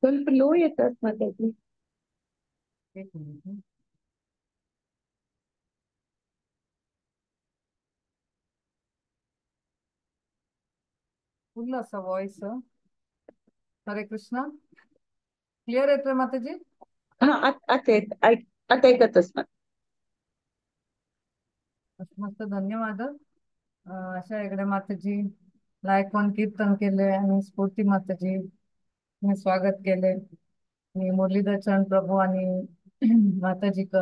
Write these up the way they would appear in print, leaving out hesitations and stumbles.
ಸ್ವಲ್ಪ लो येतात माताजी. एक मिनिट. फुल आसा वॉइस. हरे कृष्णा. क्लिअर येतोय माताजी? हा, आता आता ऐकतच. मस्त, धन्यवाद. अशा इकडे माताजी लायकॉन कीर्तन केले आणि स्फूर्ती माताजी मी स्वागत केले. मी मुरलीधर चरण प्रभू आणि माताजीक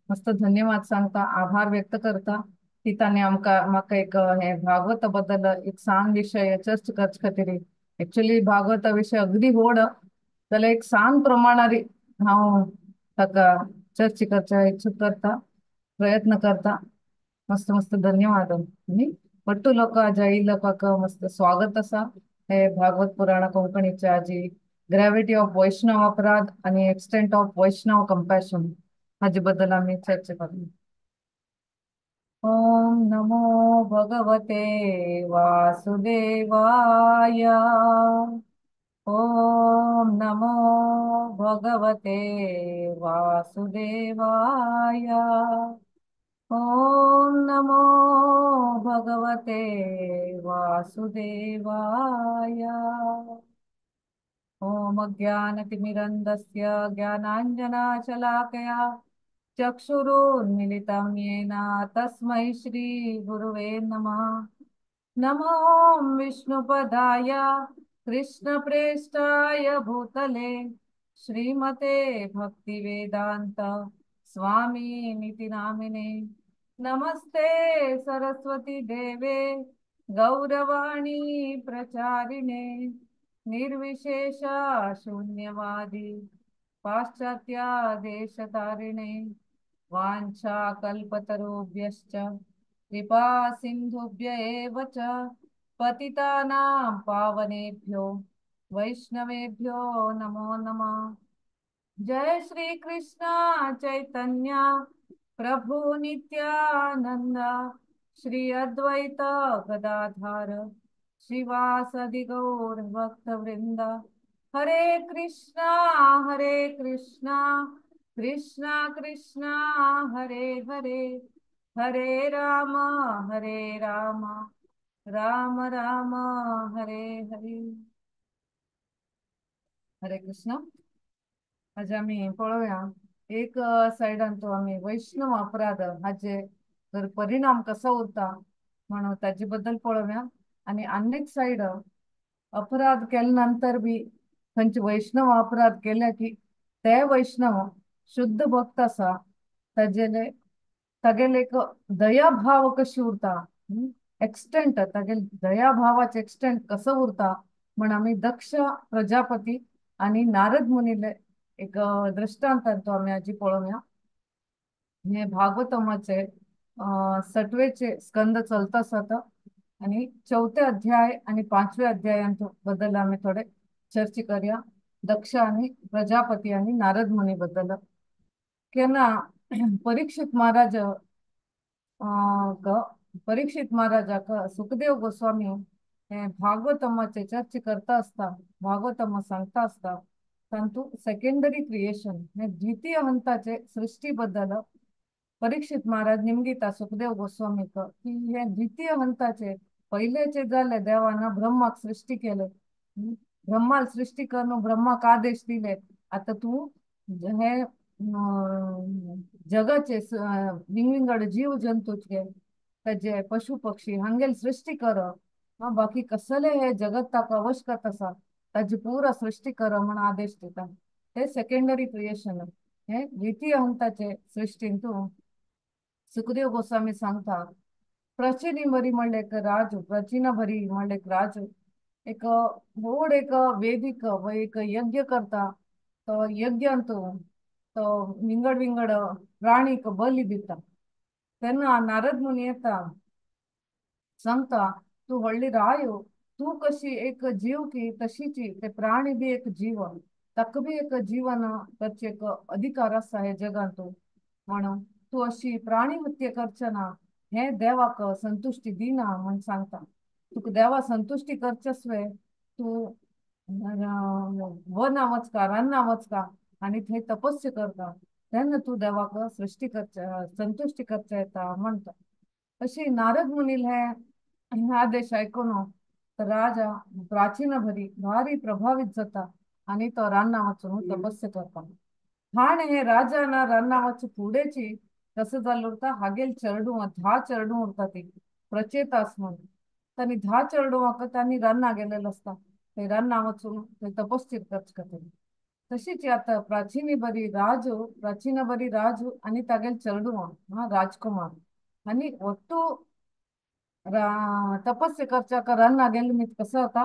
मस्त धन्यवाद सांगता, आभार व्यक्त करता की तांणी आमकां म्हाका एक हे भागवत बद्दल एक सान विशय चर्च करचे खातीर. एक्चुअली भागवता विशय अगदी व्हड जाल्यार एक सान प्रमाणार हांव ताका चर्च करच्या इच्छुक करता, प्रयत्न करता. मस्त मस्त धन्यवाद. न्ही वट्टू लोक आयिल्ल्या लोकांक मस्त स्वागत आसा हे भागवत पुराण कोंकणीच्या आजी ग्रॅविटी ऑफ वैष्णव अपराध आणि एक्सटेंट ऑफ वैष्णव कंपॅशन हाजे बद्दल आमी चर्चा करूया. ओम नमो भगवते वासुदेवाय. ओम नमो भगवते वासुदेवाय. ओम नमो भगवते वासुदेवाय. ओम अज्ञानतिमिरन्दस्य ज्ञानाञ्जनशलाकया चक्षुरुन्मीलितं येन तस्मै श्री गुरुवे नमः. नमो विष्णुपदाय कृष्णप्रेष्ठाय भूतले श्रीमते भक्तिवेदांत स्वामी नामिने. नमस्ते सरस्वती देवे गौरवाणी प्रचारिणे निर्विशेष शून्यवादी पाश्चात्य देशतारिणे. वाञ्छा कल्पतरुभ्यश्च कृपा सिन्धुभ्य एव च पतितानां पावनेभ्यो वैष्णवेभ्यो नमो नमः. जय श्री कृष्ण चैतन्य प्रभु नित्यानंद श्री अद्वैत गदाधर श्रीवासादि गौर भक्तवृंद. हरे कृष्णा हरे कृष्णा कृष्णा कृष्णा हरे हरे, हरे राम हरे राम राम राम हरे हरे. हरे कृष्ण. आज आमी पळोवया एक सायडान तो आमी वैष्णव अपराध हाजे जर परिणाम कसो उरता म्हणून ताजे बद्दल पळोवया, आनी आनीक सायड अपराध केले नंतर बी खंयचे वैष्णव अपराध केले की ते वैष्णव शुद्ध भक्त आसा ताजेले तागेले एक दयाभाव कशी उरता, एक्सटेंट तागेले दयाभावाचे एक्सटेंट कसो उरता म्हण आमी दक्ष प्रजापती आनी नारद मुनीले एक दृष्टांतान तो आमी आजी पळोवया. हे भागवतमाचे सटवेचे स्कंद चलता आसात आनी चवथे अध्याय आनी पांचवे अध्यायांत बद्दल आमी थोडे चर्चा करूया दक्ष आनी प्रजापती आनी नारद मुनी बद्दल. केन्ना परीक्षित महाराज परीक्षित महाराजाक सुखदेव गोस्वामी हे भागवतमाचे चर्चा करता आसता, भागवतमा सांगता आसता तांतू सेकंडरी क्रिएशन हे द्वितीय हंताचे सृष्टी बद्दल परीक्षित महाराज निमगिता सुखदेव गोस्वामीक की हे द्वितीय हंताचे पयलेचे जाले देवान ब्रह्माक सृष्टी केले, ब्रह्माल सृष्टी करून ब्रह्माक आदेश दिले आता तू हे जगाचे विंगविंगड जीव जंतूचे ताजे पशु पक्षी हांगेल सृष्टी कर, बाकी कसले हे जगत ताका आवश्यक आसा ताजी पुरा सृष्टी कर म्हण आदेश दिता. हे सेकंडरी क्रिएशन हे द्वितीय हंताचे सृष्टीन तूं सुखदेव गोस्वामी सांगता प्राचीन भरी म्हणले एक राजू, प्राचीन भरी म्हणले एक राजू एक व्हड एक वेदिक व एक यज्ञ करता, तो यज्ञांतू तो विंगड विंगड प्राणीक बली दिता. तेन्ना नारद मुनी येता सांगता तूं व्हडली रायो, तूं कशी एक जीव की तशीची ते प्राणी बी एक जीव, ताका बी एक जीवन करचे एक अधिकार आसा हे जगांत, म्हणून तूं अशी प्राणी हत्या करचे ना, हे देवाक संतुश्टी दिना म्हण सांगता. तुका देवा संतुश्टी करचे आसवे तूं वना वचका, रान्ना वचका आनी थंय तपस्या करता, तेन्ना तूं देवाक सृश्टी करच्या संतुश्टी करच्या येता म्हणटा. अशी नारद मुनील हे आदेश आयकून तर राजा प्राचीन भरी भारी प्रभावीत जाता आनी तो रान्ना वचून तपस्या करता. हाण हे राजा ना रान्ना वच फुडेची कसं जालें उरता, हागेल चेरडूं 10 चेरडूं उरता ती प्रचेतास म्हणून. तांणी 10 चेरडुवांक तांणी रान्ना गेलेलो आसता, ते रान्ना वचून ते तपस्या करचे खातीर. तशीच आतां प्राचीन बरी राजू, प्राचीन बरी राजू आनी तागेल चेरडुवां हा राजकुमार आनी ಒಟ್ಟು तपस्या करच्याक रान्ना गेले मीत कसं जाता,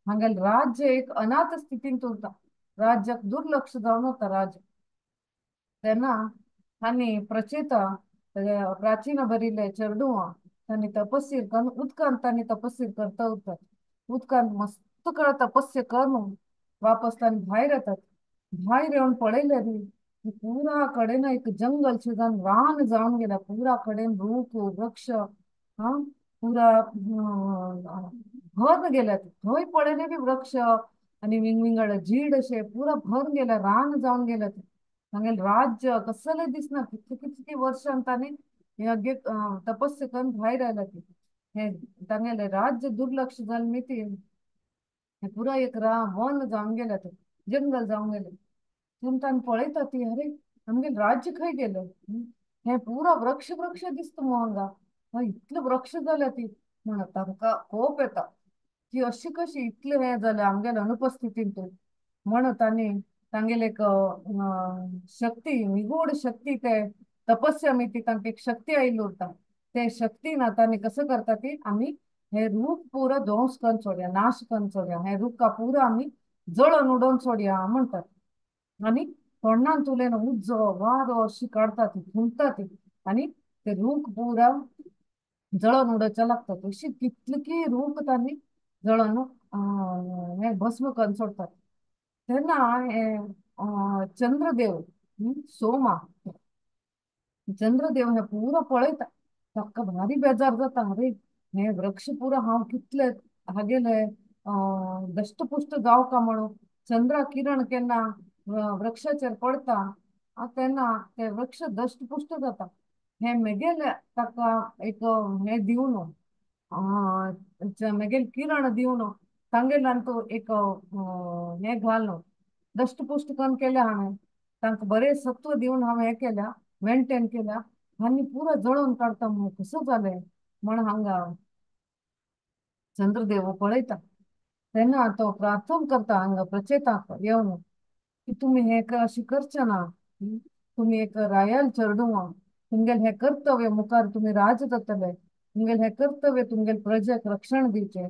हांगेल राज्य एक अनाथ स्थितींत उरता, राज्याक दुर्लक्ष जावन वता राज्य. तेन्ना आनी प्रचेता प्राचीन भरिल्ले चेरडुवां तांणी तपस्या करून उदकांत तांणी तपस्या करता उरतात. उदकांत मस्त काळ तपस्या करून वापस तांणी भायर येतात. भायर येवन पळयलें न्ही पुरा कडेन एक जंगल शें जावन रान जावन गेला, पुरा कडेन रूख वृक्ष हा पुरा भरून गेल्यात. थंय पळयलें बी वृक्ष आनी विंगविंगड झीड अशें पुरा भरून गेल्या, रान जावन गेल्यात. तांगेलें राज्य कसलें दिसना, कितले कितले वर्सां तांणी यज्ञ तपस्या करून भायर आयला ती. हे तांगेलें राज्य दुर्लक्ष जालें मिती हे पुरा एक वन जावन गेल्या, जंगल जावन गेलें. पूण तांणी पळयता ती अरे आमगेलें राज्य खंय गेलें, हे पुरा वृक्ष वृक्ष दिसता मुगो हांगा, इतले वृक्ष जाल्या ती म्हणून तांकां कोप येता की अशी कशी इतलें हें जालें आमगेले अनुपस्थितींत म्हणून तांणी तांगेले एक शक्ती निगूढ शक्ती ते तपस्या मिती तांकां एक शक्ती आयिल्ली उरता. ते शक्ती ना तांणी कसं करता ती आमी हे रूख पुरा ध्वंस करून सोडया, नाश करून सोडया, हे रुखा पुरा आमी जळोवन उडोवन सोडया म्हणटात. आनी तोंडान तुलेन उजो वारो अशी काडटा ती, फुंकता ती आनी ते रूख पुरा जळोवन उडोवचे लागतात. अशी कितली रूख तांणी जळोवन हे भस्म करून सोडतात. तेन्ना हे चंद्रदेव सोमा चंद्रदेव हे पुरो पळयता, ताका भारी बेजार जाता, अरे हे वृक्ष पुरो हांव कितले हागेले दष्टपुष्ट जावका म्हणून चंद्रा किरण केन्ना वृक्षाचेर पडता तेन्ना ते वृक्ष दष्टपुष्ट जाता. हे मेगेले ताका एक हे दिवन मेगेल किरण दिवन तांगेल्यान तो एक हे घालून दष्टपुष्ट करून केल्या हांवें, तांकां बरें सत्व दिवन हांवें हें केल्या, मेंटेन केल्या आनी पुरो जळोवन काडटा म्हणून कसो जालें म्हण हांगा चंद्रदेव पळयता. तेन्ना तो प्रार्थना करता हांगा प्रचेताक येवन की तुमी हें अशें करचें ना, तुमी एक रायाल चेरडुवां, तुमगेलें हें कर्तव्य मुखार तुमी राज जातले, तुमगेलें हें कर्तव्य तुमगेले प्रजेक रक्षण दिवचें.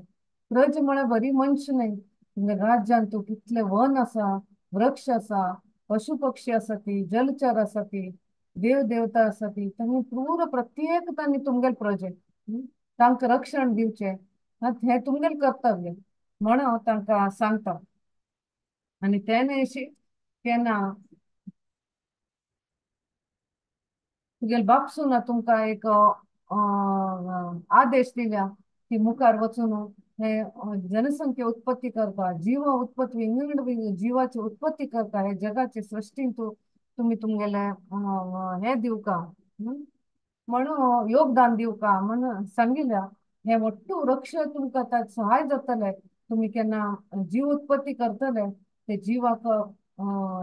प्रज म्हळ्यार बरी मनशां न्हय, तुमगे राज्यांत तूं कितले वन आसा, वृक्ष आसा, पशु पक्षी आसा ती, जलचर आसा ती, देव देवता आसा ती, तांणी पुरो प्रत्येक तांणी तुमगेले प्रजे तांकां रक्षण दिवचें हें तुमगेलें कर्तव्य म्हणून तांकां सांगता. आनी तेणे अशी केन्ना तुगेले बापसून तुमकां एक आदेश दिल्या की मुखार वचून हे जनसंख्या उत्पत्ती करता, जीव उत्पत्ती विंगड विंगड जिवाची उत्पत्ती करता, हे जगाचे सृष्टींत तुमी तुमगेले हे दिवका म्हणून योगदान दिवका म्हणून सांगिल्ल्या. हे वट्टू वृक्ष तुमकां ताका सहाय जातले, तुमी केन्ना जीव उत्पत्ती करतले ते जिवाक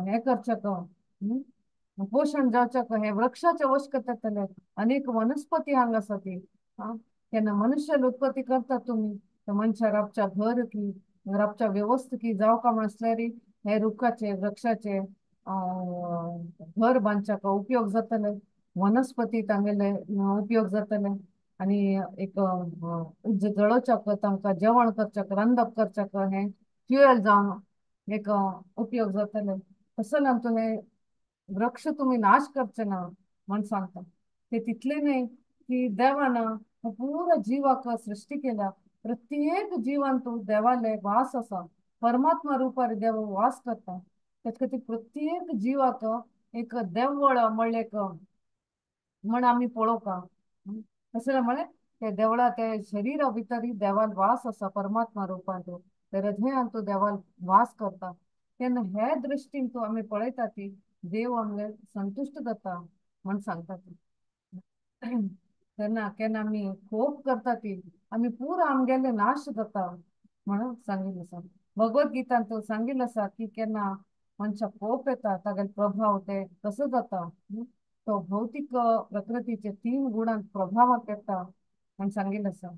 हे करच्याक पोशण जावच्याक हे वृक्षाचे आवश्यकता जातले. अनेक वनस्पती हांगा आसा ती केन्ना मनुष्याला उत्पत्ती करता तुमी तर मनशा राबच्या घर की राबच्या व्यवस्था की जावका म्हणसल्यार हे रुखाचे वृक्षाचे घर बांदच्याक उपयोग जातले, वनस्पती तांगेले उपयोग जातले आनी एक जळोवच्याक तांकां जेवण करच्याक रांदप करच्याक हें फ्युएल जावन एक उपयोग जातले. तसो ना तुवें वृक्ष तुमी नाश करचे ना म्हण सांगता. ते तितले न्हय की देवान पुरा जिवाक सृश्टी केल्या, प्रत्येक जिवान तूं देवाले वास आसा, परमात्मा रुपार देव वास करता. तेच खातीर प्रत्येक जिवाक एक देवळ म्हणलें एक म्हण आमी पळोवका. तशें म्हळें ते देवळा ते शरीरा भितर देवान वास आसा परमात्मा रुपांत. ते हृदयांत तूं देवाल वास करता. तेन्ना हे दृश्टीन तूं आमी पळयता ती देव आमगे संतुश्ट जाता म्हण सांगता ती. तेन्ना केन्ना आमी कोप करता ती आमी पुरो आमगेले नाश जाता म्हणून सांगिल्लें आसा. भगवत गीतान तूं सांगिल्लें आसा की केन्ना मनशाक कोप येता तागेलो प्रभाव ते कसो जाता, तो भौतीक प्रकृतीचे 3 गुणांक प्रभावाक येता म्हण सांगिल्लें आसा.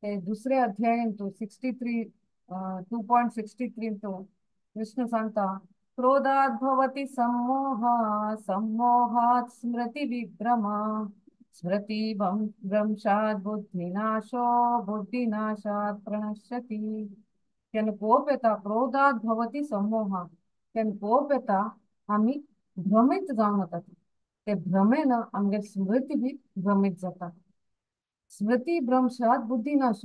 ते दुसऱ्या अध्यायन तूं 2.63 तूं कृष्ण सांगता, क्रोधात् भवति सम्मोह सम्मोहात् स्मृति विभ्रमा स्मृति भ्रंशात् बुद्धिनाशो बुद्धिनाशात् प्रणश्यति. केन्ना कोप येता, क्रोधात् भवति सम्मोह, केन्ना कोप येता आमी भ्रमीत जावन वतात, ते भ्रमेन आमगे स्मृती बी भ्रमीत जाता. स्मृती भ्रंशात् बुद्धिनाश,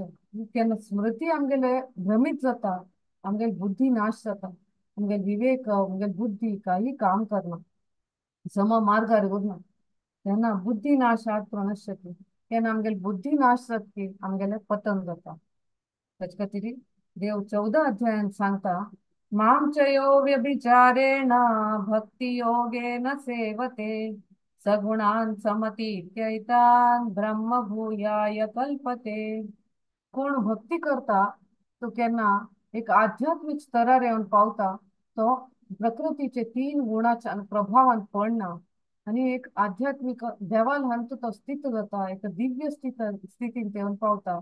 केन्ना स्मृती आमगेले भ्रमीत जाता आमगेले बुद्धी नाश जाता, आमगेले विवेक आमगेले बुद्धी काही काम करना, सम मार्गार उरना. तेन्ना बुद्धी नाशात प्रणश्यती, तेन्ना आमगेले बुद्धी नाश जातकी आमगेले पतन जाता. ताचे खातीर देव 14 अध्यायान सांगता, मां च यो व्यभिचारेण भक्तियोगेन सेवते सगुणान् समतीत्यैतान् ब्रह्मभूयाय कल्पते. कोण भक्ती करता तो केन्ना एक आध्यात्मिक स्तरार येवन पावता, तो प्रकृतीचे 3 गुणाच्या प्रभावान पडना आनी एक आध्यात्मिक देवाल हांतू तो स्थित जाता, एक दिव्य स्थितींत येवन पावता.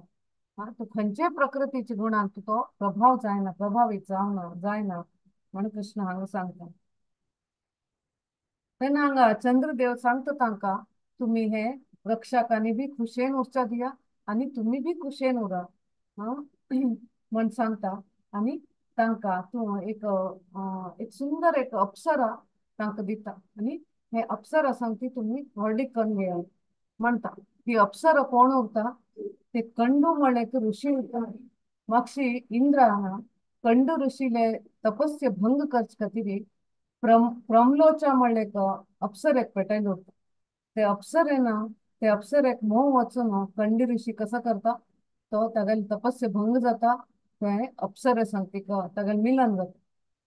तो खंयचे प्रकृतीचे गुणांत तो प्रभाव जायना, प्रभावीत जायना म्हण कृष्ण हांगा सांगता. तेन्ना हांगा चंद्रदेव सांगता तांकां, तुमी हे रक्षकांनी बी खुशेन उरच्या दिया आनी तुमी बी खुशेन उरा म्हण सांगता. आनी तांकां तूं एक एक सुंदर एक अप्सरा तांकां दिता आनी हे अप्सरा सांगती तुमी व्हडली करून घेया म्हणटा. ती अप्सरा कोण उरता, ते कंडू म्हळ्यार एक ऋषी उरता. मागशी इंद्र कंडू ऋषीले तपस्य भंग करचे खातीर प्रमलोचा म्हळ्यार एक अप्सरेक पेटयलो उरता. ते अप्सरेन ते अप्सरेक मोह वचून कंडी ऋषी कसो करता, तो तागेले तपस्य भंग जाता, ते अप्सरे सांगती तागेले मिलन जाता.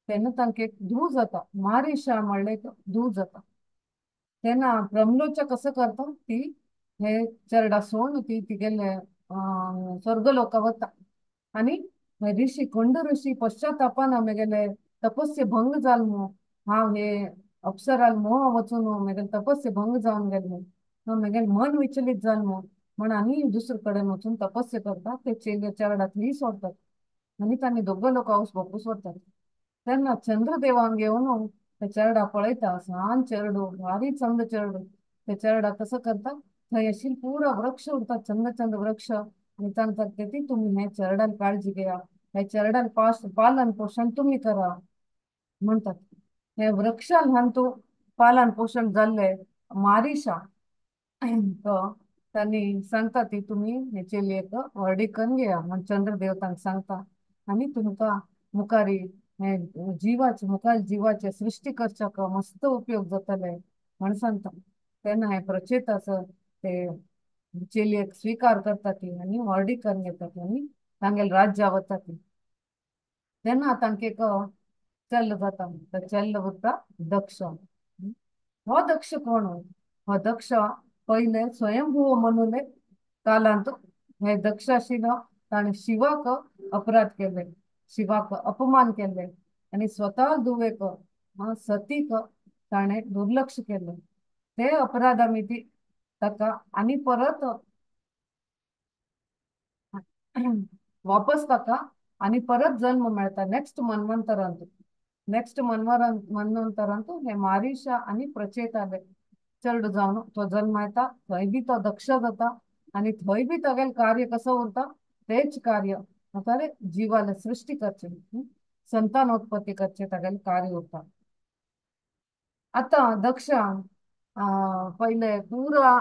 तेन्ना तांकां एक धूव जाता, मारिशा म्हळ्यार एक धूव जाता. तेन्ना प्रमलोचा कसो करता, ती हे चरडा सोडून ती तिगेले स्वर्गलोका वता आनी ऋषी कंडू ऋषी पश्चातापान मेगेले तपस्य भंग जाल मू, हांव हे अप्सराल मोह वचून मेगेले तपस्य भंग जावन गेल मू, मेगेले मन विचलित जाल मू म्हण आनी दुसरे कडेन वचून तपस्य करता. ते चेले चरडा थंय सोडतात आनी तांणी दोग लोक हाऊस बापूस व्हरतात. तेन्ना चंद्रदेवांक येवन ते चरडा पळयता, सान चेरडू भारी चंद चेरडू. ते चरडा कसो करता, थंय अशी पुरा वृक्ष उरता, चंद चंद वृक्ष. आनी तांकां ती तुमी हे चरडान काळजी घेया, हे चरडान पालन पोशण तुमी करा म्हणटात. हे वृक्षान हांतू पालन पोशण जाल्ले मारिशा तो तांणी सांगता ती तुमी हे चेलयेक व्हडली करून घेया म्हण चंद्रदेव तांकां सांगता. आनी तुमकां मुखारी हे जिवाचे मुखार जिवाचे सृश्टी करच्याक मस्त उपयोग जातले म्हण सांगता. तेन्ना हे प्रचेतास ते चेलयेक स्विकार करता ती आनी व्हडली करून घेता आनी तांगेले राज्या वता ती. तेन्ना तांकां एक चल्ल जाता, चल्ल उरता दक्ष. हो दक्ष कोण? हो दक्ष पयले स्वयंभुव मनुले कालांत हे दक्ष आशिल्लो, ताणें शिवाक अपराध केले, शिवाक अपमान केले आनी स्वता धुवेक सतीक ताणें दुर्लक्ष केलें. ते अपराधा मिती ताका आनी परत वापस ताका आनी परत जन्म मेळटा नेक्स्ट मन्वंतरांत. नेक्स्ट मन्वंतरांत हे मारिशा आनी प्रचेताले चेडू जावन तो जन्म येता. थंय बी तो दक्ष जाता आनी थंय बी तागेलें कार्य कसो उरता, तेच कार्य म्हळ्यार जिवाले सृश्टी करचें, संतानोत्पत्ती करचें तागेलें कार्य उरता. आतां दक्षान पयले पुरा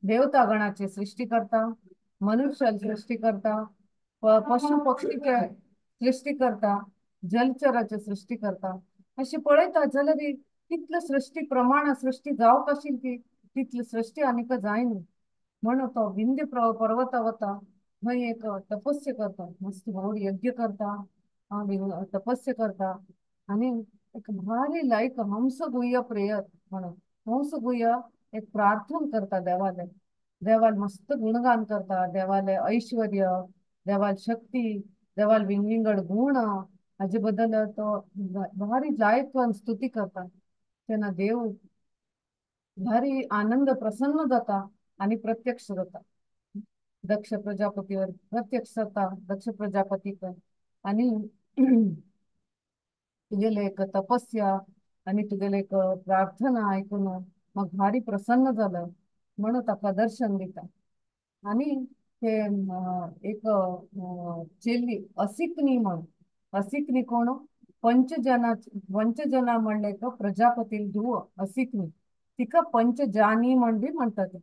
देवता गणाची सृश्टी करता, मनुष्य सृश्टी करता, पशु पक्षीचे सृश्टी करता, जलचराचे सृश्टी करता. अशी पळयता जाल्यार तितले सृश्टी प्रमाण सृश्टी जावंक आशिल्ली ती तितली सृश्टी आनीक जायना. म्हणून तो विंध्य पर्वता वता थंय एक तपस्या करता, मस्त व्हड यज्ञ करता, तपस्या करता आनी एक भारी लायक हंसगुह्य प्रेयर म्हणून हंसगुह्य एक प्रार्थना करता देवाले, देवाल मस्त गुणगान करता, देवाले ऐश्वर्य, देवाल शक्ती, देवाल विंगविंगड गुण हाजे बद्दल तो भारी लायक स्तुती करता. तेन्ना देव भारी आनंद प्रसन्न जाता आनी प्रत्यक्ष जाता दक्ष प्रजापतीवर, प्रत्यक्ष जाता दक्ष प्रजापतीक आनी तुगेले एक तपस्या आनी तुगेले एक प्रार्थना आयकून म्हाका भारी प्रसन्न जालें म्हणून ताका दर्शन दिता. आनी ते एक चेली असिकनी म्हण, असिकनी कोण, पंचजना, पंचजना म्हणलें एक प्रजापती धुव असिकनी, तिका पंचजानी म्हण बी म्हणटात.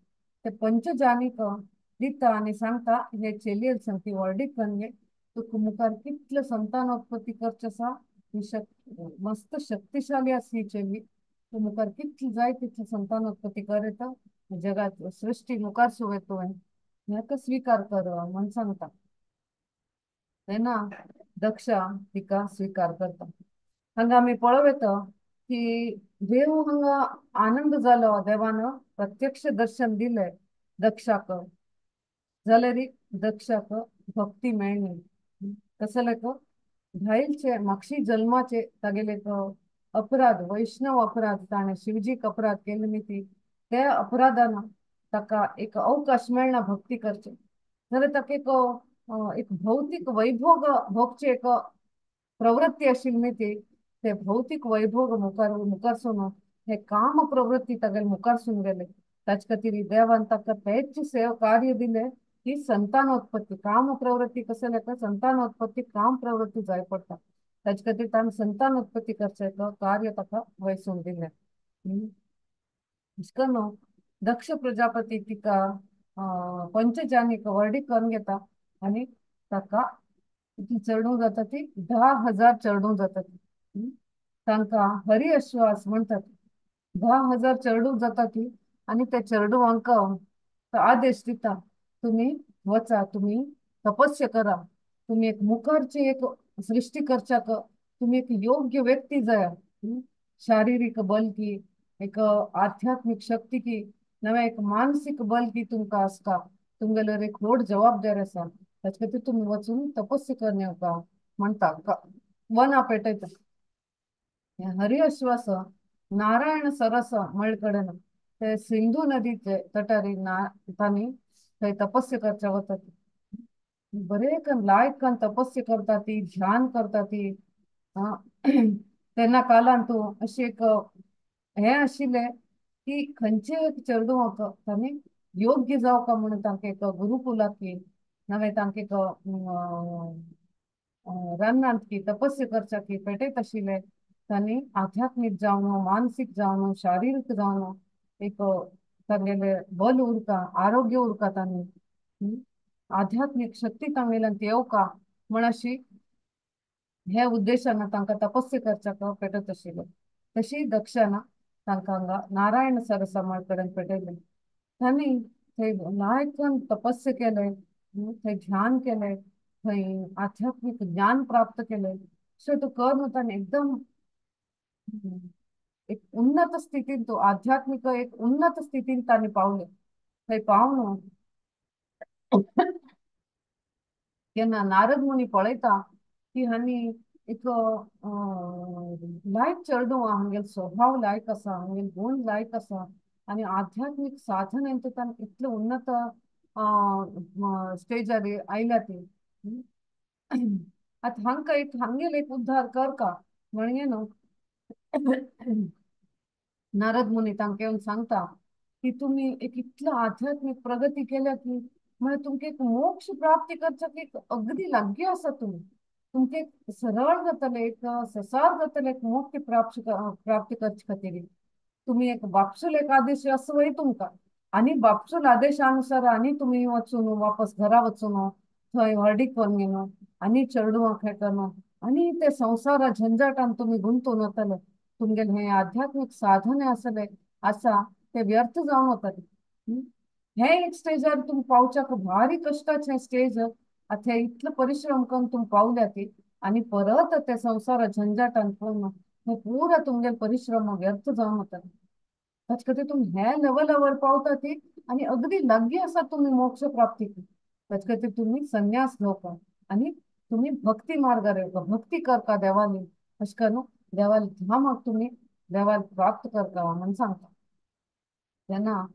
ते पंचजानीक दिता आनी सांगता हे चेलयेक सांगती व्हडली कन्ये तुका मुखार कितले संतानोत्पत्ती करचे आसा, ही मस्त शक्तिशाली आसा ही चेली, तूं मुखार कितले जाय तितले संतानोत्पत्ती कर येता, जगात सृष्टी मुखार सुवेत तुवें, हेका स्विकार कर म्हण सांगता. तेन्ना दक्षा तिका स्विकार करता. हांगा आमी पळोवं येता की देव हांगा आनंद जालो, देवान प्रत्यक्ष दर्शन दिलें दक्षाक, जाल्यार दक्षाक भक्ती मेळ्ळी. तसले भायलचे मागशी जल्माचे तागेले अपराध, वैष्णव अपराध, ताणें शिवजीक अपराध केले न्ही ती, त्या अपराधान ताका एक अवकाश मेळना भक्ती करचे, जाल्यार ताका एक एक भौतीक वैभोग भोगचे एक प्रवृत्ती आशिल्ली न्ही ती, ते भौतीक वैभोग मुखार मुखारसून हे काम प्रवृत्ती तागेले मुखारसून गेले. ताचे खातीर देवान ताका तेच सेव कार्य दिले की संतानोत्पत्ती, काम प्रवृत्ती कसं लेखा संतानोत्पत्ती काम प्रवृत्ती जाय पडटा, ताचे खातीर ताणें संतानोत्पत्ती करचें कार्य ताका वयसून दिलें. अशें करून दक्ष प्रजापती तिका पंचजानीक व्हडली करून घेता आनी ताका ती चेडूं जाता ती 10,000 चेडूं जाता ती, तांकां हरी अश्वास म्हणटात. 10,000 चेडूं जाता ती आनी त्या चेडवांक आदेश दिता तुमी वचा, तुमी तपस्या करा, तुमी एक मुखारची एक सृष्टी करच्याक तुमी एक योग्य व्यक्ती जाय, शारिरीक बल की, एक आध्यात्मीक शक्ती की, नव्या एक मानसीक बल की तुमकां आसता, तुमगेल्यार एक व्हड जबाबदारी आसा, ताचे खातीर तुमी वचून तपस्या करून येवका म्हणटा, वना पेटयता. हरी अश्वास नारायण सरस म्हळ्ळे कडेन ते सिंधू नदीचे तटारी तांणी थंय तपस्या करच्या वतात, बरे लायकान तपस्या करता ती, ध्यान करता ती. तेन्ना कालान तूं अशें एक हें आशिल्लें की खंयचे एक चेडवांक तांणी योग्य जावका म्हणून तांकां एक गुरुकुलाक की नाजाल्यार तांकां एक रानांत की तपस्या करच्या की पेटयत आशिल्ले. तांणी आध्यात्मीक जावन, मानसीक जावन, शारिरीक जावन एक तांगेले बल उरता, आरोग्य उरता, तांणी आध्यात्मीक शक्ती तांगेल्यान येवका म्हण अशी ह्या उद्देशान तांकां तपस्या करच्याक पेटत आशिल्ले. तशी दक्षान तांकां हांगा नारायण सरसा कडेन पेटयलें. तांणी थंय लायकन तपस्या केलें, थंय ध्यान केलें, थंय आध्यात्मीक ज्ञान प्राप्त केलें. सो तो करून ताणें एकदम एक उन्नत स्थितीन, तो आध्यात्मिक एक उन्नत स्थितीन तांणी पावले. थंय पावन केन्ना नारद मुनी पळयता की हांणी एक लायक चेडूं हांगेलो स्वभाव लायक आसा, हांगेलो गुण लायक आसा आनी आध्यात्मीक साधनेन तांकां इतले उन्नत स्टेजार आयल्या ती, आतां हांकां एक हांगेलो एक उद्धार करका म्हणजे न्हू नारद मुनी तांकां येवन सांगता की तुमी एक इतलो आध्यात्मीक प्रगती केल्या की म्हणजे तुमकां एक मोक्ष प्राप्ती करच्याक एक अगदी लागीं आसा, तुमी तुमकां एक सरळ जातलें, एक ससार जातलें एक मोक्ष प्राप्ती करचे खातीर. तुमी एक बापसूल एक आदेश आसा वय तुमकां आनी बापसूल आदेशानुसार आनी तुमी वचून वापस घरा वचून थंय व्हडीक करून घेवन आनी चेडवांक हें करून आनी ते संवसारा झंझाटान तुमी गुंतून वतले, तुमगेलें हें आध्यात्मीक साधन आसलें आसा ते व्यर्थ जावन वतलें. हे एक स्टेजार तुमी पावच्याक भारी कश्टाचें स्टेज. आतां इतलो परिश्रम करून तुमी पावल्या ती आनी परत ते संवसार झंझाटान पळोवन हे पुरा तुमगेले परिश्रम व्यर्थ जावन वता. ताचे खातीर तुमी हे लेवलावर पावता ती आनी अगदी लागीं आसा तुमी मोक्ष प्राप्तीक. ताचे खातीर तुमी संन्यास घेवपा आनी तुमी भक्ती मार्गार येवपा, भक्ती करता देवाली, अशें करून देवाली धामाक तुमी देवाक प्राप्त करता म्हूण सांगता. तेन्ना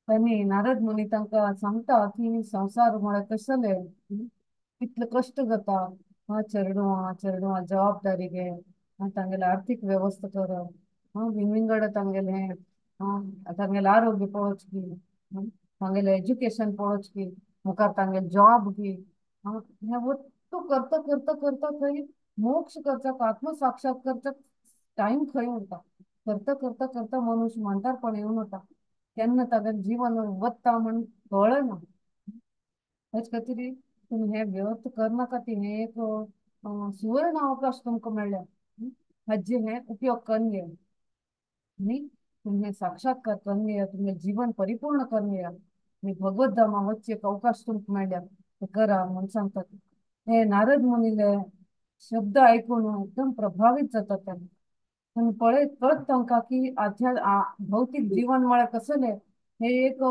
तांणी नारद मुनी तांकां सांगता की संवसार म्हळ्यार कसले कितले कश्ट जाता, हा चेडवां चेडवां जबाबदारी घे, तांगेले आर्थीक वेवस्था करप, विंगड तांगेले, तांगेले आरोग्य पळोवचें, तांगेले एज्युकेशन पळोवचें, मुखार तांगेले जॉब की, हें वट्टू करता करता करता खंय मोक्ष करचाक आत्मसाक्षात करचाक टायम खंय उरता. करता करता करता मनुष्य म्हातारपण येवन वता, केन्ना तागेलें जीवन वता म्हण कळना. ताचे खातीर तुमी हें व्यर्थ करनाका, ती हें एक सुवर्ण अवकाश तुमकां मेळ्ळ्या, हाजे हें उपयोग करून घेया आनी तुमी हें साक्षात्कार करून घेया, तुमगेलें जीवन परिपूर्ण करून घेया आनी भगवत धामा वचचें एक अवकाश तुमकां मेळ्ळ्या ते करा म्हूण सांगतात. हे नारद मुनीले शब्द आयकून एकदम प्रभावीत जाता तांकां. आनी पळयत कळत तांकां की भौतीक जीवन म्हळ्यार कसलें हें एक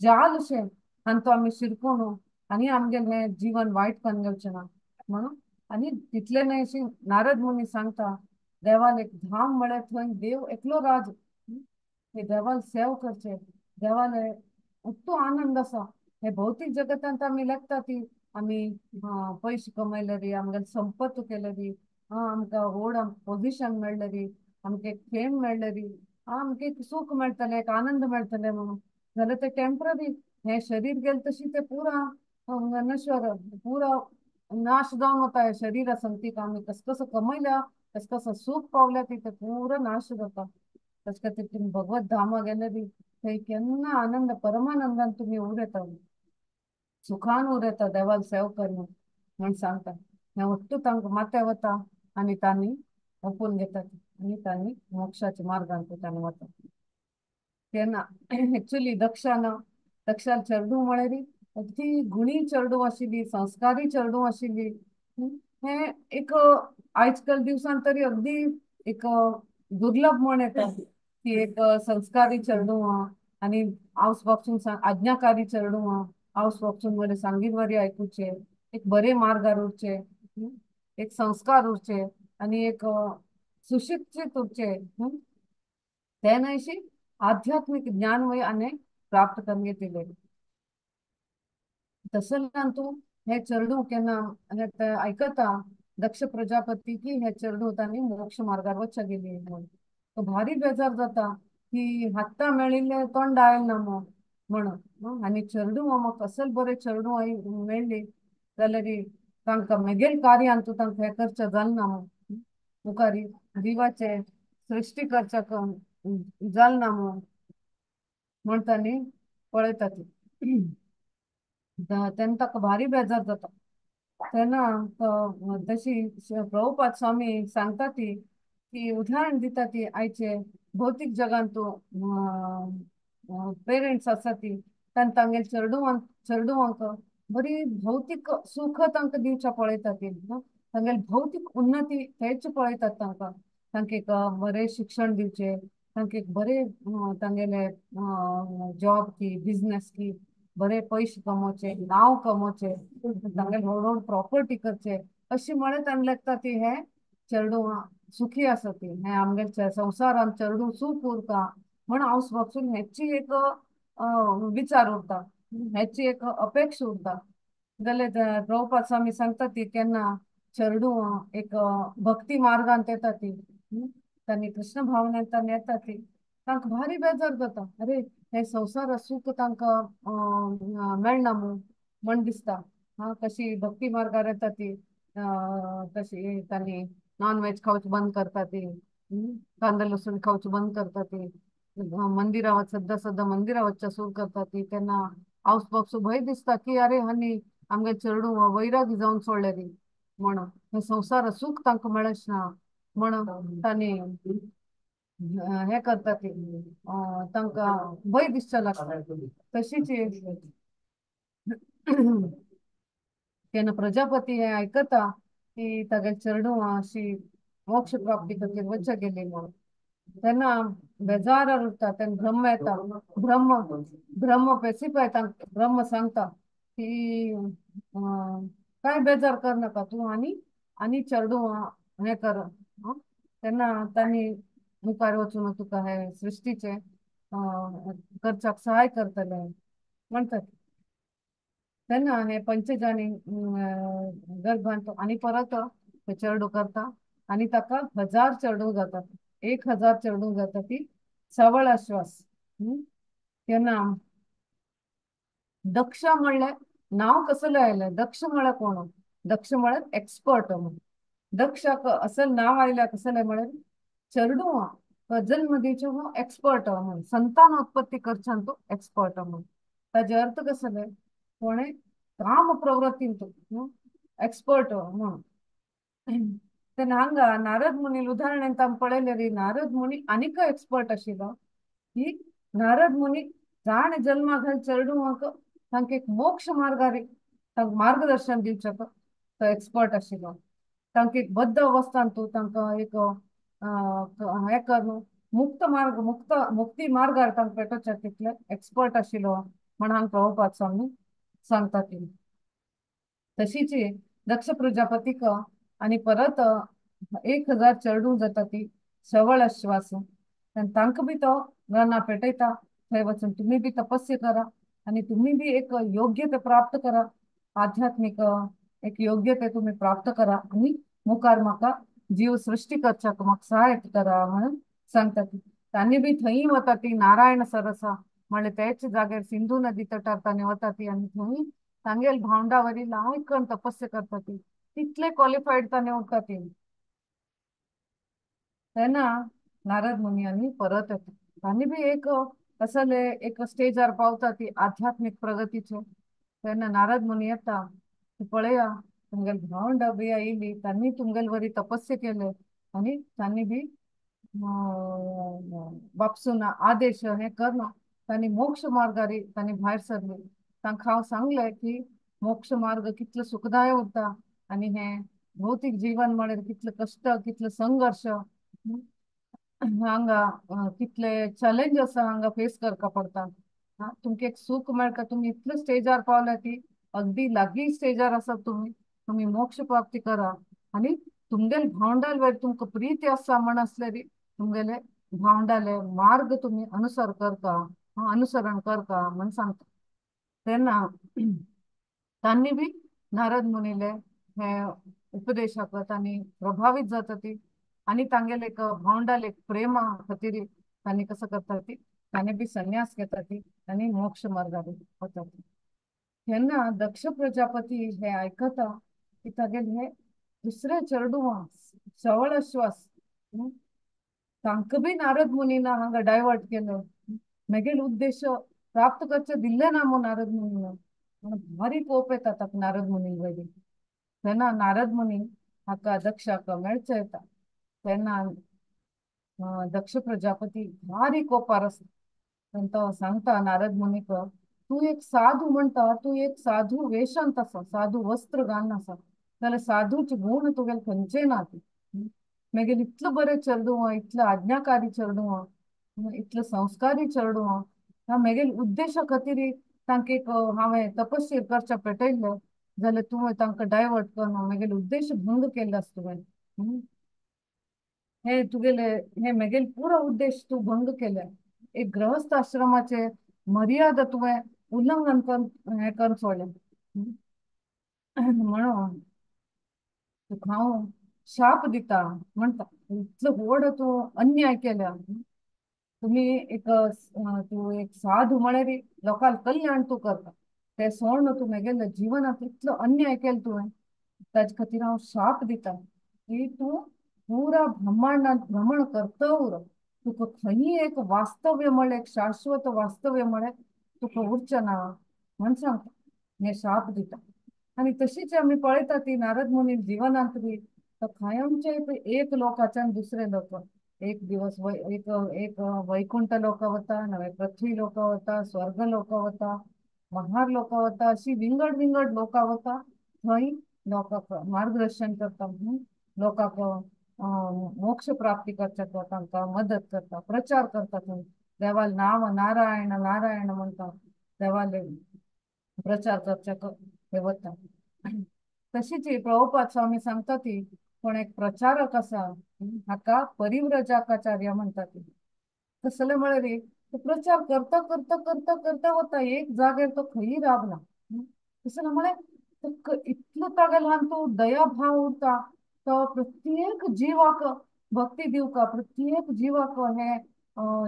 जाल अशें आनी तो आमी शिरकोण आनी आमगेलें हें जीवन वायट करून घेवचें ना म्हणून. आनी तितलें न्हय अशें नारद मुनी सांगता देवान एक धाम म्हळ्यार थंय देव एकलो राज, हे देवाक सेव करचें, देवाले उत्तू आनंद आसा. हे भौतीक जगतांत आमी लेखता ती आमी पयशे कमयले री, आमगेले संपत्त केले री, आमकां व्हड पोजिशन मेळ्ळें री, आमकां एक फेम मेळ्ळें री, आमकां एक सूख मेळटलें, एक आनंद मेळटलें म्हणून जाल्यार ते टेम्पररी. हें शरीर गेलें तशी तें पुरा नश्वर पुरा नाश जावन वता. हे शरीरा संगतीक आमी कसो कसो कमयल्या, कसो कसो सूख पावल्या ती तें पुरा नाश जाता. ताचे खातीर तुमी भगवत धामा गेले री थंय केन्ना आनंद परमानंदान तुमी उरयता, सुखान उरयता देवाक सेव करून म्हण सांगता. हें वट्टू तांकां माथ्या वता आनी तांणी ओपून घेतात आनी तांणी मोक्षाच्या मार्गान तांणी वता. तेन्ना एक्चुली दक्षान दक्षान चेडूं म्हळ्यार अगदी गुणी चेडूं आशिल्ली, संस्कारी चेडूं आशिल्ली. हें एक आयज काल दिवसान तरी अगदी एक दुर्लभ म्हण येता की एक संस्कारी चेडूं आहा आनी आवस बापसून आज्ञाकारी चेडूं आहा, आवस बापसून बरें सांगीत बरें आयकुचें, एक बरें मार्गार उरचें, एक संस्कार उरचे आनी एक सुशिक्षीत उरचें. तें न्हय आध्यात्मिक ज्ञान वय आनी प्राप्त करून घेतिल्लें. तसल्यान तूं हें चेडूं केन्ना आयकता दक्ष प्रजापती की हें चेडूं तांणी मोक्ष मार्गार वचच्या गेली म्हूण, तो भारी बेजार जाता की हात्ता मेळिल्लें तोंड आयल ना म्हणून. आनी चेडूं म्हाका असल बरें चेडूं मेळ्ळी जाल्यार तांकां मेगेल कार्यान तूं तांकां हें करचें जालें ना म्हूण, मुखार जिवाचें सृश्टी करच्याक जालें ना म्हूण म्हण तांणी पळयता ती. तेन्ना ताका भारी बेजार जाता. तेन्ना तशी प्रभुपाद स्वामी सांगता ती की उदाहरण दिता ती आयचे भौतीक जगांत पेरंट्स आसा ती तांणी तांगेले चेडवांक चेडवांक बरी भौतीक सुख तांकां दिवच्या पळयता ती, तांगेली भौतीक उन्नती तेच पळयतात तांकां, तांकां एक बरें शिक्षण दिवचें, तांकां एक बरें तांगेले जॉब की बिजनेस की बरे पयशे कमोवचे, नांव कमोवचे, तांगेले व्हड व्हड प्रॉपर्टी करचे अशें म्हणत आनी लेखता ती हें चेडूं सुखी आसा ती, हें आमगेले संवसारान चेडूं सूख उरता म्हण हांव बापसून हेची एक विचार उरता, हेची एक अपेक्षा उरता. जाल्यार प्रभुपाद स्वामी सांगता ती केन्ना चेडूं एक भक्ती मार्गांत येता ती, तांणी कृष्ण भावनेन तांणी येता ती, तांकां भारी बेजार जाता, अरे हे संवसार सूख तांकां मेळना म्हूण म्हण दिसता. हा कशी भक्ती मार्गार येता ती, कशी तांणी नॉन व्हेज खावचें बंद करता ती, कांदा लसूण खावचें बंद करता ती, मंदिरा सद्दां सद्दां मंदिरा वचचें सुरू करता ती. तेन्ना आवस बापसो भंय दिसता की अरे हांणी आमगे चेडूं वैरागी जावन सोडले ती म्हणून, हे संवसार सूख तांकां मेळच ना म्हणून तांणी हें करता ती तांकां भंय दिसचें लागता. तशीच तेन्ना प्रजापती हें आयकता की तागेले चेडवां अशी मोक्ष प्राप्ती खातीर वचक गेली म्हणून तेन्ना बेजार उरता. तेन्ना ब्रह्म येता, ब्रह्म ब्रह्म पेसिफाय ब्रह्म सांगता की काय बेजार कर नाका तूं आनी आनी चेडवां हें कर. तेन्ना तांणी मुखार वचून तुका हे सृश्टीचे करच्याक सहाय करतले म्हणटात. तेन्ना हे पंचजानी गर्भांत आनी परत चेडूं करता आनी ताका 1000 चेडूं जातात, 1000 चेडूं जाता ती सवळ आश्वास. तेन्ना दक्ष म्हणल्यार नांव कसलें आयलें? दक्ष म्हळ्यार कोण? दक्ष म्हळ्यार एक्सपर्ट म्हणून. दक्षाक असं नांव आयलें कसलें म्हळ्यार चेडूं जन्म दिवचो हो एक्सपर्ट म्हणून, संतानोत्पत्ती करच्यान तो एक्सपर्ट म्हणून. ताजे अर्थ कसले कोणे काम प्रवृत्तीन तो एक्सपर्ट म्हणून. तेन्ना हांगा नारद मुनी उदाहरण आमी पळयलें रे, नारद मुनी आनीक एक्सपर्ट आशिल्लो की नारद मुनी जाण जल्मा घाल चेडवांक तांकां एक मोक्ष मार्गार तांकां मार्गदर्शन दिवचें तो एक्सपर्ट आशिल्लो. तांकां एक बद्ध अवस्थान तूं तांकां एक हें करून मुक्त मार्ग मुक्त मुक्ती मार्गार तांकां पेटोवच्या तितले एक्सपर्ट आशिल्लो म्हण हांगा प्रभुपाद स्वामी सांगता ती. तशीच दक्ष प्रजापतीक आनी परत 1000 चेडूं जाता ती सवळ आश्वास. तांकां बी तो रानां पेटयता, थंय वचून तुमी बी तपस्या करा आनी तुमी बी एक योग्यते प्राप्त करा, आध्यात्मीक एक योग्यते तुमी प्राप्त करा आनी मुखार म्हाका जीव सृष्टी करच्याक म्हाका सहायता करा म्हणून सांगता ती. तांणी बी थंय वता ती नारायण सरसा म्हणल्यार त्याच जाग्यार सिंधू नदी तटार तांणी वता ती आनी थंय तांगेल भावंडा वरी लायक तपस्या करता ती, तितले क्वॉलिफायड तांणी उरता ती. तेन्ना नारद मुनी आनी परत येता, तांणी बी एक असले एक स्टेजार पावता ती आध्यात्मीक प्रगतीचे. तेन्ना नारद मुनी येता पळया तुमगेले भावंडा बी आयली, तांणी तुमगेले वरी तपस्या केले आनी तांणी बी बापसून आदेश हे करून तांणी मोक्ष मार्गारी तांणी भायर सरली. तांकां हांव सांगलें की मोक्ष मार्ग कितलो सुखदाय उरता आनी हें भौतीक जीवन म्हळ्यार कितले कश्ट, कितले संघर्श, हांगा कितले चॅलेंज आसा हांगा फेस करपा पडटा. तुमकां एक सूख मेळटा, तुमी इतले स्टेजार पावल्या ती अगदी लागीं स्टेजार आसा तुमी, तुमी मोक्ष प्राप्ती करा आनी तुमगेले भावंडाल वयर तुमकां प्रिती आसा म्हण आसल्यार तुमगेले भावंडाले मार्ग तुमी अनुसर करता, अनुसरण करता म्हण सांगता. तेन्ना तांणी बी नारद मुनीले हे उपदेशाक तांणी प्रभावीत जाता ती आनी तांगेले एक भावंडाले एक प्रेमा खातीर तांणी कसो करता ती तांणी बी संन्यास घेता ती आनी मोक्ष मार्गार वता ती. तेन्ना दक्ष प्रजापती हे आयकता की तागेले हे दुसरे चेडवां सवळ आश्वास तांकां बी नारद मुनीना हांगा डायवर्ट केलो, मागीर उद्देश प्राप्त करचे दिल्ले ना म्हूण नारद मुनीना भारी कोप येता ताका नारद मुनी वयली. तेन्ना नारद मुनी हाका दक्षाक मेळचो येता तेन्ना दक्ष प्रजापती भारी कोपार आसा. तो सांगता नारद मुनीक तूं एक साधू म्हणटा, तूं एक साधू वेशांत आसा, साधू वस्त्र घालून आसा, जाल्यार साधूचे गुण तुगेले खंयचे ना ती. मागीर इतलो बरें चेडूं, इतलो आज्ञाकारी चेडूं, इतलो संस्कारी चेडूं, मागीर उद्देशा खातीर तांकां एक हांवें तपस्या करच्या पेटयल्लें जाल्यार तुवें तांकां डायवर्ट करून मागीर उद्देश भंग केल्लो आसा तुवें. हे तुगेले हे मागीर पुरो उद्देश तूं भंग केले, एक गृहस्थ आश्रमाचे मर्यादा तुवें उल्लंघन कर हें करून सोडलें म्हणून तुका हांव शाप दिता म्हणटा. इतलो व्हड तूं अन्याय केल्या, तुमी एक तूं एक साधू म्हळ्यार लोकांक कल्याण तूं करता, ते सोडून तूं म्हगेल्या जिवनांत इतलो अन्याय केलो तुवें, ताजे खातीर हांव शाप दिता की तूं पुरा ब्रह्मांडांत भ्रमण करता उर, तुका खंयी एक वास्तव्य म्हळ्यार एक शाश्वत वास्तव्य म्हळ्यार तुका उरचें ना म्हण सांगता, हे शाप दिता. आनी तशीच आमी पळयता ती नारद मुनी जिवनांत बी तो कायमचे एक लोकाच्यान दुसरे लोक एक दिवस एक एक वैकुंठ लोका वता, नवे पृथ्वी लोका वता, स्वर्ग लोका वता, महार लोका वता, अशी विंगड विंगड लोका वता. थंय लोकांक मार्गदर्शन करता, लोकांक मोक्ष प्राप्ती करच्या तांकां मदत करता, प्रचार करता. थंय देवाल नाव नारायण नारायण म्हणटा, देवाले प्रचार करच्या हे वता. तशीच प्रभुपाद स्वामी सांगता ती कोण एक प्रचारक आसा हाका परिव्रजाकाचार्य म्हणटा ती. कसले म्हळ्यार तो प्रचार करता करता करता करता वता, एक जाग्यार तो खंय रावना. कसले म्हळ्यार इतलो तागेलो तो दयाभाव उरता, तो प्रत्येक जिवाक भक्ती दिवका, प्रत्येक जिवाक हे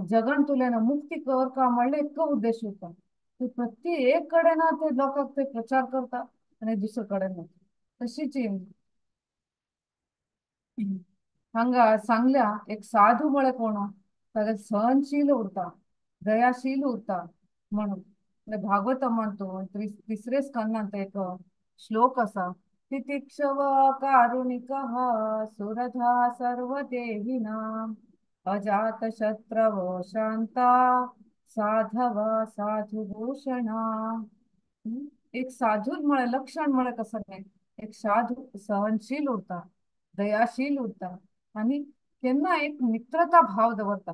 जगन तुल्यान मुक्ती करका म्हणलें इतको उद्देश उरता. ते प्रत्येक कडेन ते लोकांक ते प्रचार करता आनी दुसरे कडेन ना. तशीच हांगा सांगल्या एक साधू म्हळ्यार कोण, ताका सहनशील उरता, दयाशील उरता म्हणून. भागवत म्हणतो तिसरे स्कंदांत एक श्लोक आसा, तितिक्षव कारुणिकः सुरधा सर्वदेहिनाम् अजातशत्रवो शांता साधव साधुभूषणा. एक साधू म्हळ्यार लक्षण म्हळ्यार कसं न्ही, एक साधू सहनशील उरता, दयाशील उरता आनी केन्ना एक मित्रता भाव दवरता.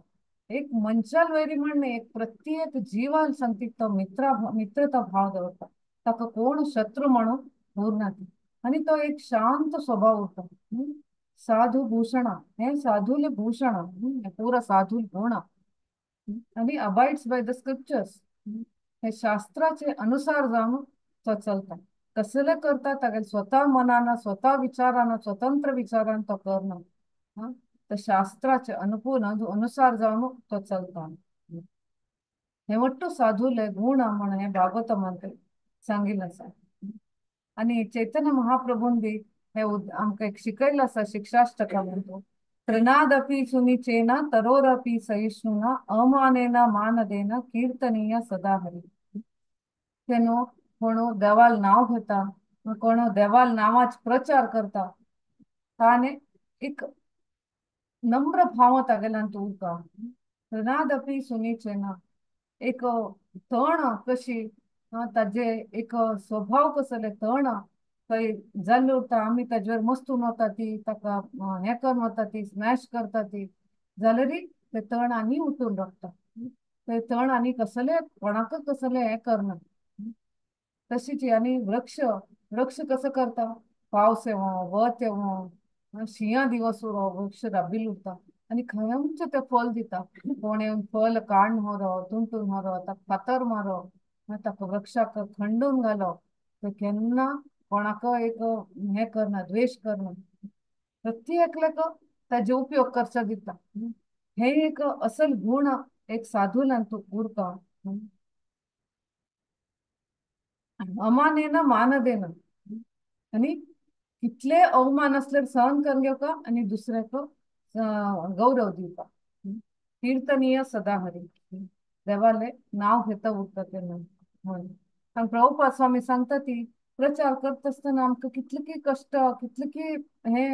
एक मनशाल वैरी म्हण एक प्रत्येक जिवान सांगती तो मित्रता भाव दवरता, ताका कोण शत्रू म्हणून उरना ती. आनी तो एक शांत स्वभाव उरता. साधू भूषणा हे साधूले भूषण, पुरा साधू गुण आनी अबाइड्स बाय the scriptures, हे शास्त्राचे अनुसार जावन तो चलता. कसले करता तागेले स्वता मनान, स्वता विचारान, स्वतंत्र विचारान तो करना, तर शास्त्राचे अनुकूल अनुसार जावन तो चलता. हे वट्टू साधूले गुण म्हण हे भागवत म्हणते सांगिल्लें आसा. आनी चैतन्य महाप्रभून बी हे आमकां एक शिकयलें आसा शिक्षाष्टका म्हणतो, तृणादपि सुनीचेन तरोरपि सहिष्णुना अमानेन मानदेन कीर्तनीय सदा हरी. तेन्ना कोण देवाल नाव घेता, कोण देवाल नावाच प्रचार करता, ताणे एक नम्र भाव तागेल्यान उरता. तृणादपि सुनीचेन एक तण कशी ताजे एक स्वभाव कसले तण थंय जाल्ले उरता, आमी ताजेर मस्तून वता ती, ताका हें करून वता ती, स्मॅश करता ती, जाल्यार ते तण आनी उठून रावता. ते तण आनी कसले कोणाकच कसले हें करना. तशीच आनी वृक्ष, वृक्ष कसो करता, पावस येवं वत येवं शिंया दिवस उरो वृक्ष राबिल उरता आनी खंयचे ते फल दिता. कोण येवन फल काडून व्हरो, तुंटून व्हरो, ताका फातर मारो, ताका वृक्षाक खंडून घालो, ते केन्ना कोणाक एक हें करना, द्वेश करना, प्रत्येकल्याक ताजे उपयोग करचा दिता. हे एक असल गुण एक साधूलान उरता. अमानेन मानदेन आनी कितले अवमान असल्यार सहन करून घेवका आनी दुसऱ्याक गौरव दिवपा. कीर्तनीय सदा हरी, देवाले नाव घेता उरता तेन्ना म्हणून. आनी प्रभुपाद स्वामी सांगता ती प्रचार करता आसतना आमकां कितले की कश्ट, कितले की हे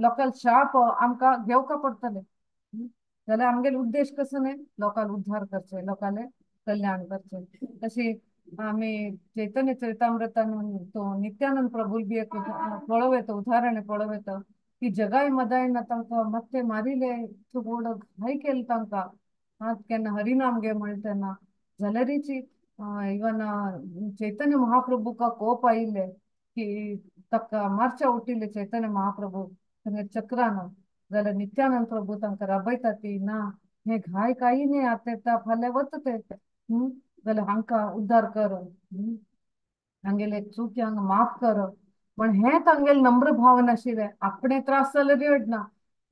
लोकांक शाप आमकां घेवका पडटले, जाल्यार आमगेलो उद्देश कसो न्ही, लोकांक उद्धार करचे, लोकांले कल्याण करचे. तशी आमी चैतन्य चरितामृतान तो नित्यानंद प्रभू बी एक पळोवं येता, उदाहरण पळोवं येता की जगाय मदायन तांकां मत्ते मारिले, व्हड घाय केले तांकां, केन्ना हरिनाम घे म्हणलें तेन्ना, जाल्यारीची इवन चैतन्य महाप्रभूका कोप आयिल्ले की ताका मारच्या उठिल्ले चैतन्य महाप्रभू तांगे चक्रान, जाल्यार नित्यानंद प्रभू तांकां राबयता ती ना हे घाय कांय न्ही आतां फाल्यां वता ते, जाल्यार हांकां उद्धार कर, हांगेले चुकी हांगा माफ कर. पण हे तांगेले नम्र भाव नाशिल्ले, आपणे त्रास जाल्यार रडना,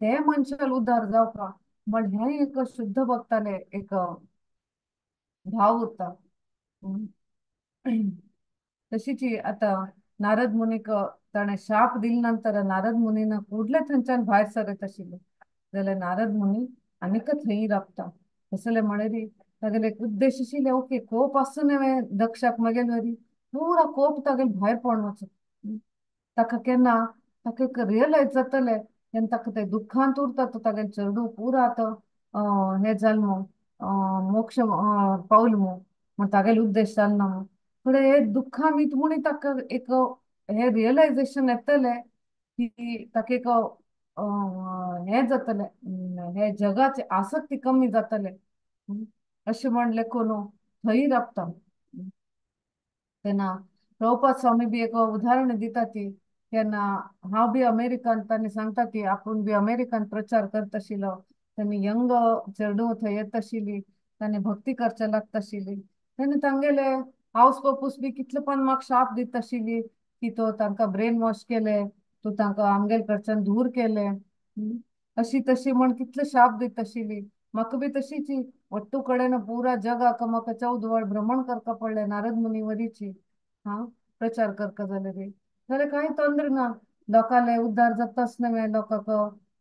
ते मनशाल उद्धार जावपा म्हण हे एक शुद्ध भक्ताले एक भाव उरता. तशीच आतां नारद मुनीक ताणें शाप दिले नंतर नारद मुनीन कुडले थंयच्यान भायर सरत आशिल्ले, जाल्यार नारद मुनी आनीक थंय राबता. कसले म्हळ्यार तागेले एक उद्देश आशिल्ले, ओके कोप आसूं न्हय दक्षाक मगेल वरी पुरा कोप तागेले भायर पडून वचो. ताका केन्ना ताका एक रियलायज जातलें तेन्ना ताका ते दुख्खांत उरता तो तागेलें चेडूं पुरा आतां हें जालें म्हूण मोक्ष पावलें म्हूण म्हण तागेलो उद्देश जालो ना म्हूण फुडें हे दुख्खां मीत म्हूण ताका एक हे रियलायजेशन येतलें की ताका एक हें जातलें, हे जगाचे आसक्ती कमी जातलें अशें म्हणलें कोण थंय राबता. तेन्ना प्रभुपाद स्वामी बी एक उदाहरण दिता ती केन्ना हांव बी अमेरिकान तांणी सांगता ती आपूण बी अमेरिकान प्रचार करता आशिल्लो, तांणी यंग चेडूं थंय येता आशिल्ली, तांणी भक्ती करचे लागता आशिल्ली. तेन्ना तांगेले हावस पपूस बी कितले पण म्हाका शाप दिता आशिल्ली की तो तांकां ब्रेन वॉश केले, तूं तांकां आमगेले कडच्यान दूर केले अशी तशी म्हण कितले शाप दिता आशिल्ली. म्हाका बी तशीच वट्टू कडेन पुरा जगाक म्हाका 14 वर भ्रमण करका पडलें नारद मुनी वरीची हा प्रचार करका जाल्यार बी जाल्यार कांय तोंद्र ना, लोकांले उद्धार जाताच न्हय, लोकांक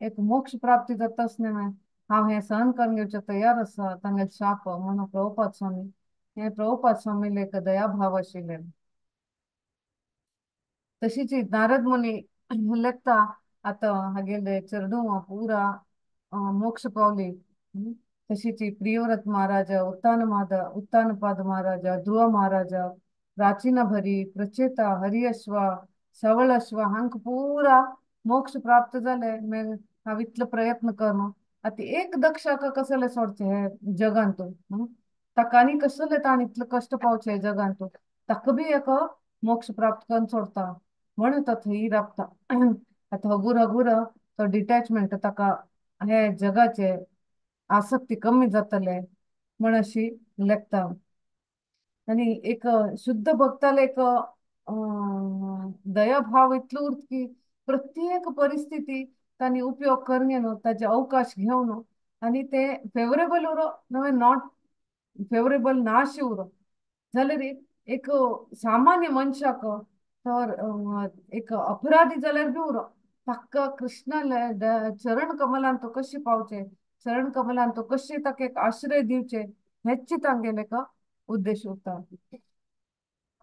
एक मोक्ष प्राप्ती जाताच न्हय, हांव हें सहन करून घेवचें तयार आसा तांगेले शाप म्हणून प्रभुपाद स्वामी हे प्रभुपाद स्वामीले एक दयाभाव आशिल्ले. तशीच नारद मुनी लेखता आतां हागेले चेडूं पुरा मोक्ष पावली. तशीच प्रियव्रत महाराजा, उत्तानपाद महाराजा, ध्रुव महाराजा, प्राचीन भरी, प्रचेता, हरिअश्व, सवळअश्व हांकां पुरा मोक्ष प्राप्त जाले. मागीर हांव इतलो प्रयत्न करून आतां एक दक्षाक कसले सोडचें हे जगांत, ताका आनी कसले ताणें इतले कश्ट पावचे जगांत, ताका बी एक मोक्ष प्राप्त करून सोडता म्हणून तो थंय राबता. आतां हगूर हगूर तो डिटॅचमेंट ताका हे जगाचे आसक्ती कमी जातले म्हण अशी लेखता. आनी एक शुद्ध भक्ताले एक दयाभाव इतलो उरता की प्रत्येक परिस्थिती तांणी उपयोग करून घेवन ताजे अवकाश घेवन आनी ते फेवरेबल उरो नवे not favourable ना अशें उरो जाल्यार एक सामान्य मनशाक तर एक अपराधी जाल्यार बी उरो ताका कृष्णाले चरण कमलान तो कशें पावचें, चरण कमलान तो कशें ताका एक आश्रय दिवचें हेच तांगेले एक उद्देश उरता.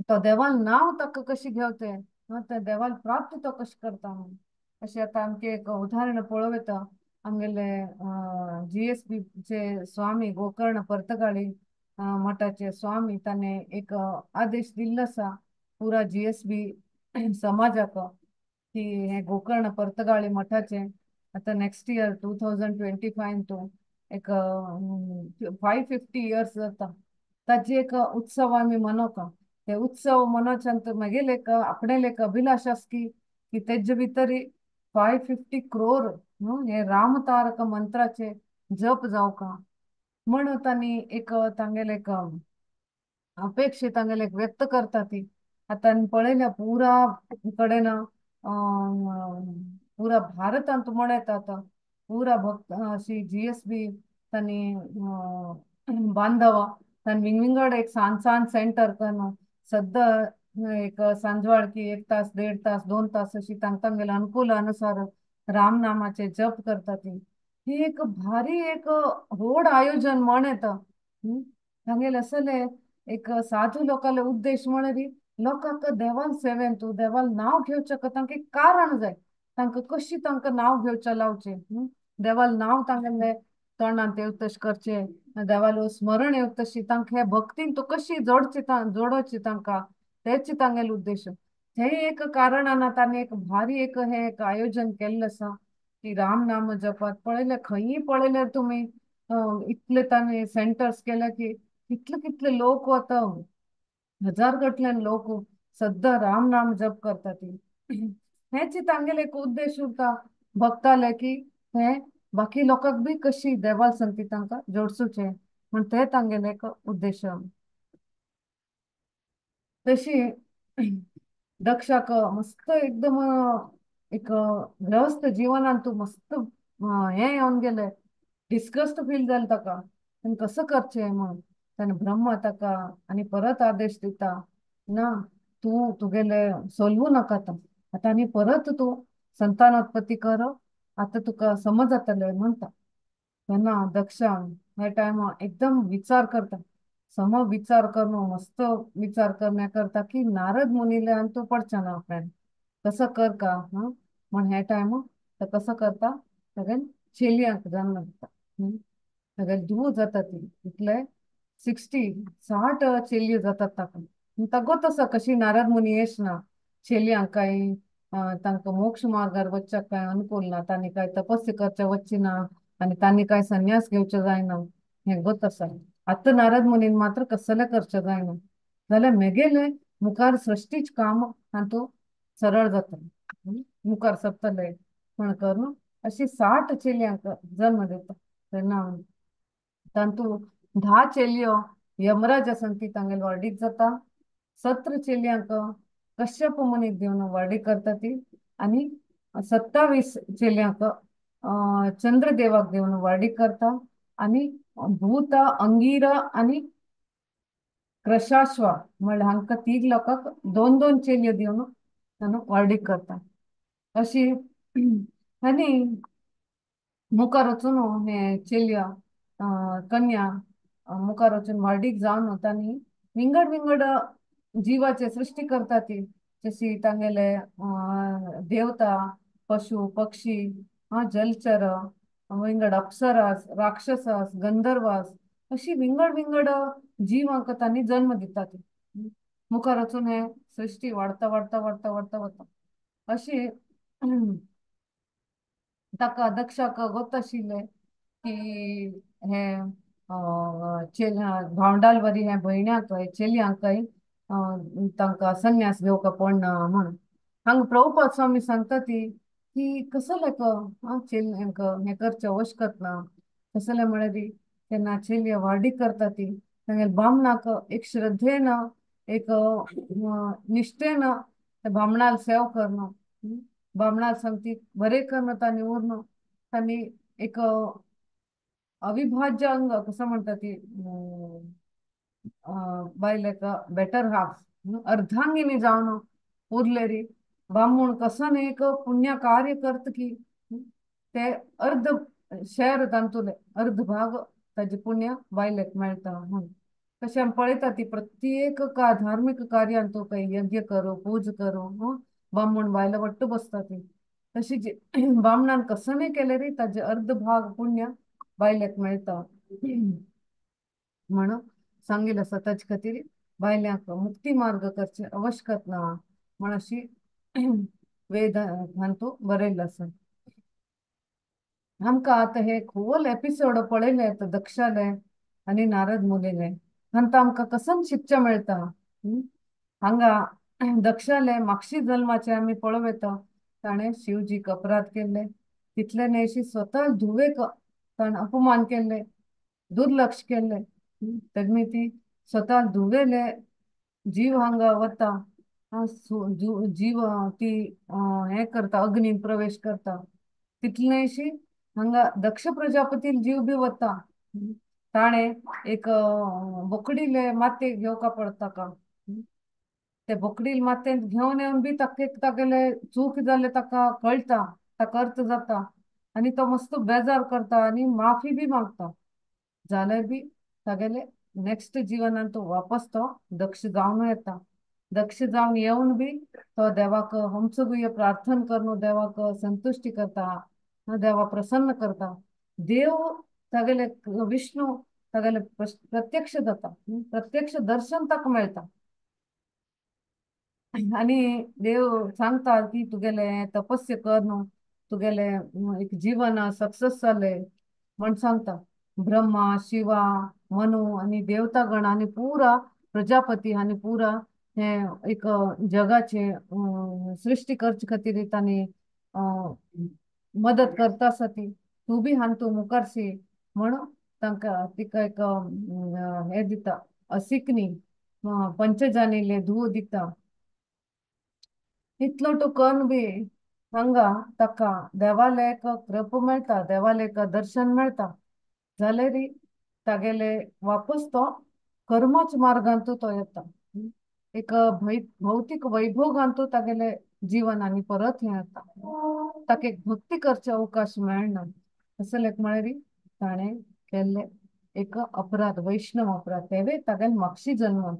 तो देवान नांव ताका कशें घेवचें, त्या देवान प्राप्त तो कशें करता म्हणून अशें आतां आमचें एक उदाहरण पळोवं येता. आमगेले GSB चे स्वामी गोकर्ण पर्तगाळी मठाचे स्वामी ताणें एक आदेश दिल्लो आसा पुरा GSB समाजाक की हे गोकर्ण पर्तगाळी मठाचे आतां नेक्स्ट इयर 2025 तूं एक 550 इयर्स जाता ताजी एक उत्सव आमी मनोवका. ते उत्सव मनोवच्यान मागीर एक आपणेले एक अभिलाश आसा की तेजे भितर 550 क्रोर हे रामतारक मंत्राचे जप जावका म्हणून तांणी एक तांगेले एक अपेक्षा तांगेले एक व्यक्त करता ती. आतां पळयल्या पुरा कडेन पुरा भारतांत म्हण येता आतां पुरा भक्त अशी GSB तांणी बांधवा तांणी विंगविंगड एक सान सान सेंटर करून सद्दां एक सांजवाळकी 1 तास 1.5 तास 2 तास अशी तांकां तांगेले अनुकूल अनुसार रामनामाचे जप करता ती. ही एक भारी एक व्हड आयोजन म्हण येता. तांगेले असले एक साधू लोकांले उद्देश म्हळ्यार लोकांक देवान सेवेन तूं देवान नांव घेवचें तांकां एक कारण जाय, तांकां कशी तांकां नांव घेवचें लावचें, देवाल नांव तांगेले तोंडांत येवता तशें करचें, देवालो स्मरण येवता तशी तांकां हे भक्तीन तूं कशी जोडची जोडोवची तांकां तेच तांगेले उद्देश. हे एक कारणान तांणी एक भारी एक हे एक आयोजन केल्लें आसा की राम नाम जपात. पळयलें खंयी पळयल्यार तुमी इतले तांणी सेंटर्स केले की कितले कितले लोक वता, हजार गटल्यान लोक सद्दां राम नाम जप करता ती. हेच तांगेले एक उद्देश उरता भक्ताले की हे बाकी लोकांक बी कशी देवाल संगती तांकां जोडसूचें म्हण ते तांगेले एक उद्देश. तशी दक्षाक मस्त एकदम एक गृहस्थ जीवनान तूं मस्त हें येवन गेलें, डिस्गस्ट फील जालें ताका, ताणें कसो करचें म्हूण. ताणें ब्रह्मा ताका आनी परत आदेश दिता ना तूं तुगेले सोलवूं नाका आतां, आतां आनी परत तूं संतानोत्पत्ती कर, आतां तुका समज जातलें म्हणटा. तेन्ना दक्षान ह्या टायमार एकदम विचार करता, सम विचार करून मस्त विचार करण्या करता की नारद मुनीले आनी तूं पडचें ना आपल्यान कसो कर का म्हण ह्या टायमार तर कसो करता तागेले चेलयांक जन्म दिता. तागेले धूव जाता ती इतले 60 चेलयो जातात ताका. तागो तसो कशी नारद मुनी येश ना चेलयांक कांय तांकां मोक्ष मार्गार वचच्याक कांय अनुकूल ना, तांणी कांय तपस्या करचें वचची ना आनी तांणी कांय संन्यास घेवचें जायना हें गोत आसा. आतां नारद मुनीन मात्र कसलें करचें जायना जाल्यार मेगेलें मुखार सृश्टीच काम हातूंत सरळ जातलें, मुखार सरतलें म्हण करून अशी 60 चेलयांक जल्म दिता. तेन्ना तातूंत 10 चेलयो यमराजा संगती तांगेले व्हडीक जाता, 17 चेलयांक कश्यप मुनीक दिवन व्हडीक करता ती आनी 27 चेलयांक चंद्रदेवाक दिवन व्हडीक करता आनी भूत अंगीरा आनी क्रशाश्वा म्हणल्यार हांकां तीग लोकांक 2-2 चेलयो दिवन तांकां व्हडीक करता. अशी आनी मुखार वचून हे चेलयो कन्या मुखार वचून व्हडीक जावन तांणी विंगड विंगड जिवाचे सृश्टी करता ती, जशी तांगेले देवता, पशु पक्षी, जलचर, विंगड अप्सरास, राक्षसास, गंधर्वास अशी विंगड विंगड जिवांक तांणी जन्म दिता ती. मुखार वचून हे सृश्टी वाडता वाडता वाडता वाडता वता. अशी ताका दक्षाक गोत आशिल्लें की हे भावंडाल वरी हे भयण्यांक चेलयांकय तांकां संन्यास घेवपाक पडना म्हूण. हांगा प्रभुपाद स्वामी सांगता ती की कसलें चेलयांक हें करचें आवश्यकत ना, कसलें म्हळ्यार तेन्ना चेलयो व्हार्डीक करता ती तांगेले बामणाक एक श्रद्धेन एक निश्ठेन त्या बामणाल सेव करणं, बामणाल संगती बरें करून तांणी उरन तांणी एक अविभाज्य अंग कसं म्हणटा ती बायलेक बेटर हाफ अर्धांगिनी जावन उरलेरी बामूण कसन एक पुण्य कार्य करत की ते अर्ध शेर तांतुले अर्ध भाग ताजे पुण्य बायलेक मेळटा म्हूण. तशें आमी पळयता ती प्रत्येक का धार्मीक कार्यांत तो काही यज्ञ करो पूज करो बामूण बायलां वट्ट बसता ती. तशी बामणान कसनय केलें रे ताजे अर्ध भाग पुण्य बायलेक मेळटा म्हणून सांगिल्लें आसा. ताजे खातीर बायल्यांक मुक्ती मार्ग करचे आवश्यकत ना म्हण अशी वेद हातूंत बरयल्लें आसा. आमकां आतां हे खोल एपिसोड पळयले दक्षाले आनी नारद मुनीले हांकां आमकां कसन शिकचें मेळटा. हांगा दक्षाले मागशी जल्माचे आमी पळोवं येता ताणें शिवजीक अपराध केल्ले, तितले न्हय स्वता धुवेक ताणें अपमान केल्ले, दुर्लक्ष केल्ले. तेमी ती स्वता धुवेले जीव हांगा वता, जीव ती हें करता, अग्नीन प्रवेश करता. तितलेशी हांगा दक्ष प्रजापती जीव बी वता, ताणें एक बोकडीले मातयेक घेवका पडटा का, ते बोकडील मातयेंत घेवन येवन बी ताका तागेले चूक जाल्ले ताका कळटा, ताका अर्थ जाता आनी तो मस्त बेजार करता आनी माफी बी मागता. जाल्यार बी तागेले नेक्स्ट जिवनान तो वापस तो दक्ष जावन येता. दक्ष जावन येवन बी तो देवाक हमसगुय प्रार्थना करून देवाक संतुश्टी करता, देवा प्रसन्न करता. देव तागेले विष्णु तागेले प्रत्यक्ष जाता, प्रत्यक्ष दर्शन ताका मेळटा आनी देव सांगता की तुगेले तपस्या कर न्हू, तुगेले एक जीवन सक्सेस जाले म्हण सांगता. ब्रह्मा शिवा मनु आनी देवतागण आनी पुरा प्रजापती आनी पुरा हे एक जगाचे सृश्टी करचे खातीर तांणी मदत करता आसा ती, तूं बी हांतू मुखारशी म्हण तांकां तिका एक हें दिता, असिकनी पंचजानीले धूव दिता. इतलो टू करून बी हांगा ताका देवाले एक कृप मेळटा, देवाले एक दर्शन मेळटा. जाल्यार तागेले वापस तो कर्माच मार्गांतू तो येता, एक भौतीक वैभोगांतू तागेले जीवन आनी परत हें येता, ताका एक भक्ती करचे अवकाश मेळना. असलें म्हळ्यार ताणें केल्ले एक अपराध, वैष्णव अपराध, तेवे तागेले मागशी जन्मांत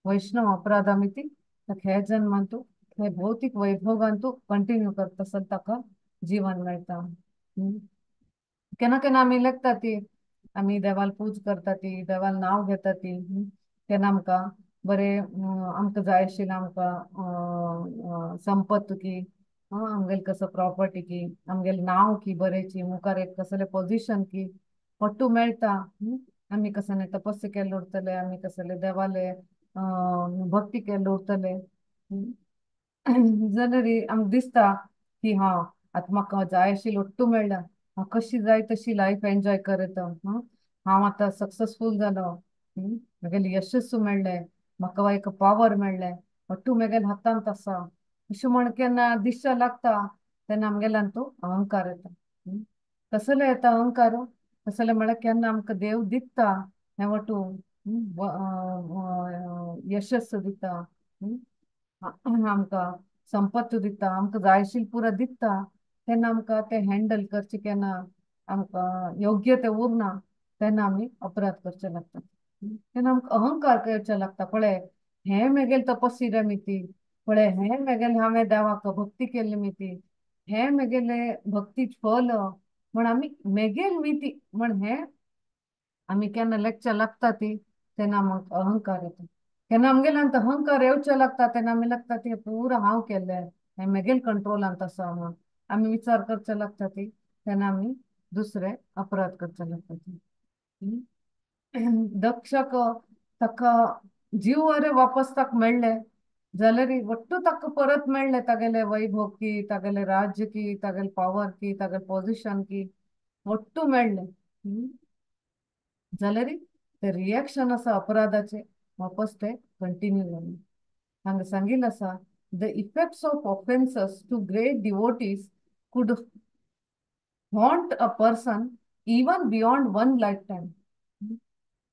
वैष्णव अपराध आमी ती ताका ह्या जन्मांतू हे भौतीक वैभोगांतू कंटिन्यू करता आसतना ताका जीवन मेळटा. केन्ना केन्ना आमी लेखता ती आमी देवाल पूज करता ती, देवाल नांव घेता ती, तेन्ना आमकां बरें आमकां जाय आशिल्लें आमकां संपत्त की, आमगेले कसो प्रॉपर्टी की, आमगेलें नांव की बरेंची, मुखार एक कसलें पोजिशन की पट्टू मेळटा. आमी कसलें तपस्या केल्ले उरतले, आमी कसले देवाले भक्ती केल्ले उरतले जाल्यार आमकां दिसता की हा आतां म्हाका जाय आशिल्लें ओट्टू मेळ्ळा, हांव कशी जाय तशी लायफ एन्जॉय करता, हांव आतां सक्सेसफूल जालो, म्हगेलें यशस्सू मेळ्ळें, म्हाका एक पावर मेळ्ळें, ओट्टू म्हगेल्या हातांत आसा अशें म्हण केन्ना दिसचें लागता तेन्ना आमगेल्यान तो अहंकार येता. कसलो येता अहंकार? कसलें म्हळ्यार केन्ना आमकां देव दिता हें वटू यशस्स दिता, आमकां संपत्त दिता, आमकां जाय आशिल्लें पुरो दिता, तेन्ना आमकां तें हँडल करचें केन्ना आमकां योग्य तें उरना तेन्ना आमी अपराध करचें लागता, तेन्ना आमकां अहंकार करचें लागता. पळय हें म्हगेलें तपस्या मिती, पळय हें म्हगेलें हांवें देवाक भक्ती केल्ली मिती, हें म्हगेलें भक्ती फल म्हण आमी मेगेल मिती म्हण हें आमी केन्ना लेखचें लागता ती तेन्ना आमकां अहंकार येता. केन्ना आमगेले अहंकार येवचें लागता तेन्ना आमी लागता ती पुरो हांव केल्लें हें म्हगेल कंट्रोलांत आसा म्हण आमी विचार करचे लागता ती, तेन्ना आमी दुसरे अपराध करचे लागता ती. दक्षक ताका जीव अरे वापस ताका मेळ्ळें जाल्यार वट्टू ताका परत मेळ्ळें, तागेलें वैभव की, तागेलें राज्य की, तागेलें पावर की, तागेलें पोजिशन की, वट्टू मेळ्ळें जाल्यार ते रिएक्शन आसा अपराधाचे वापस ते कंटिन्यू जालें. हांगा सांगिल्लें आसा, the effects of offences to great devotees could haunt a person even beyond one lifetime.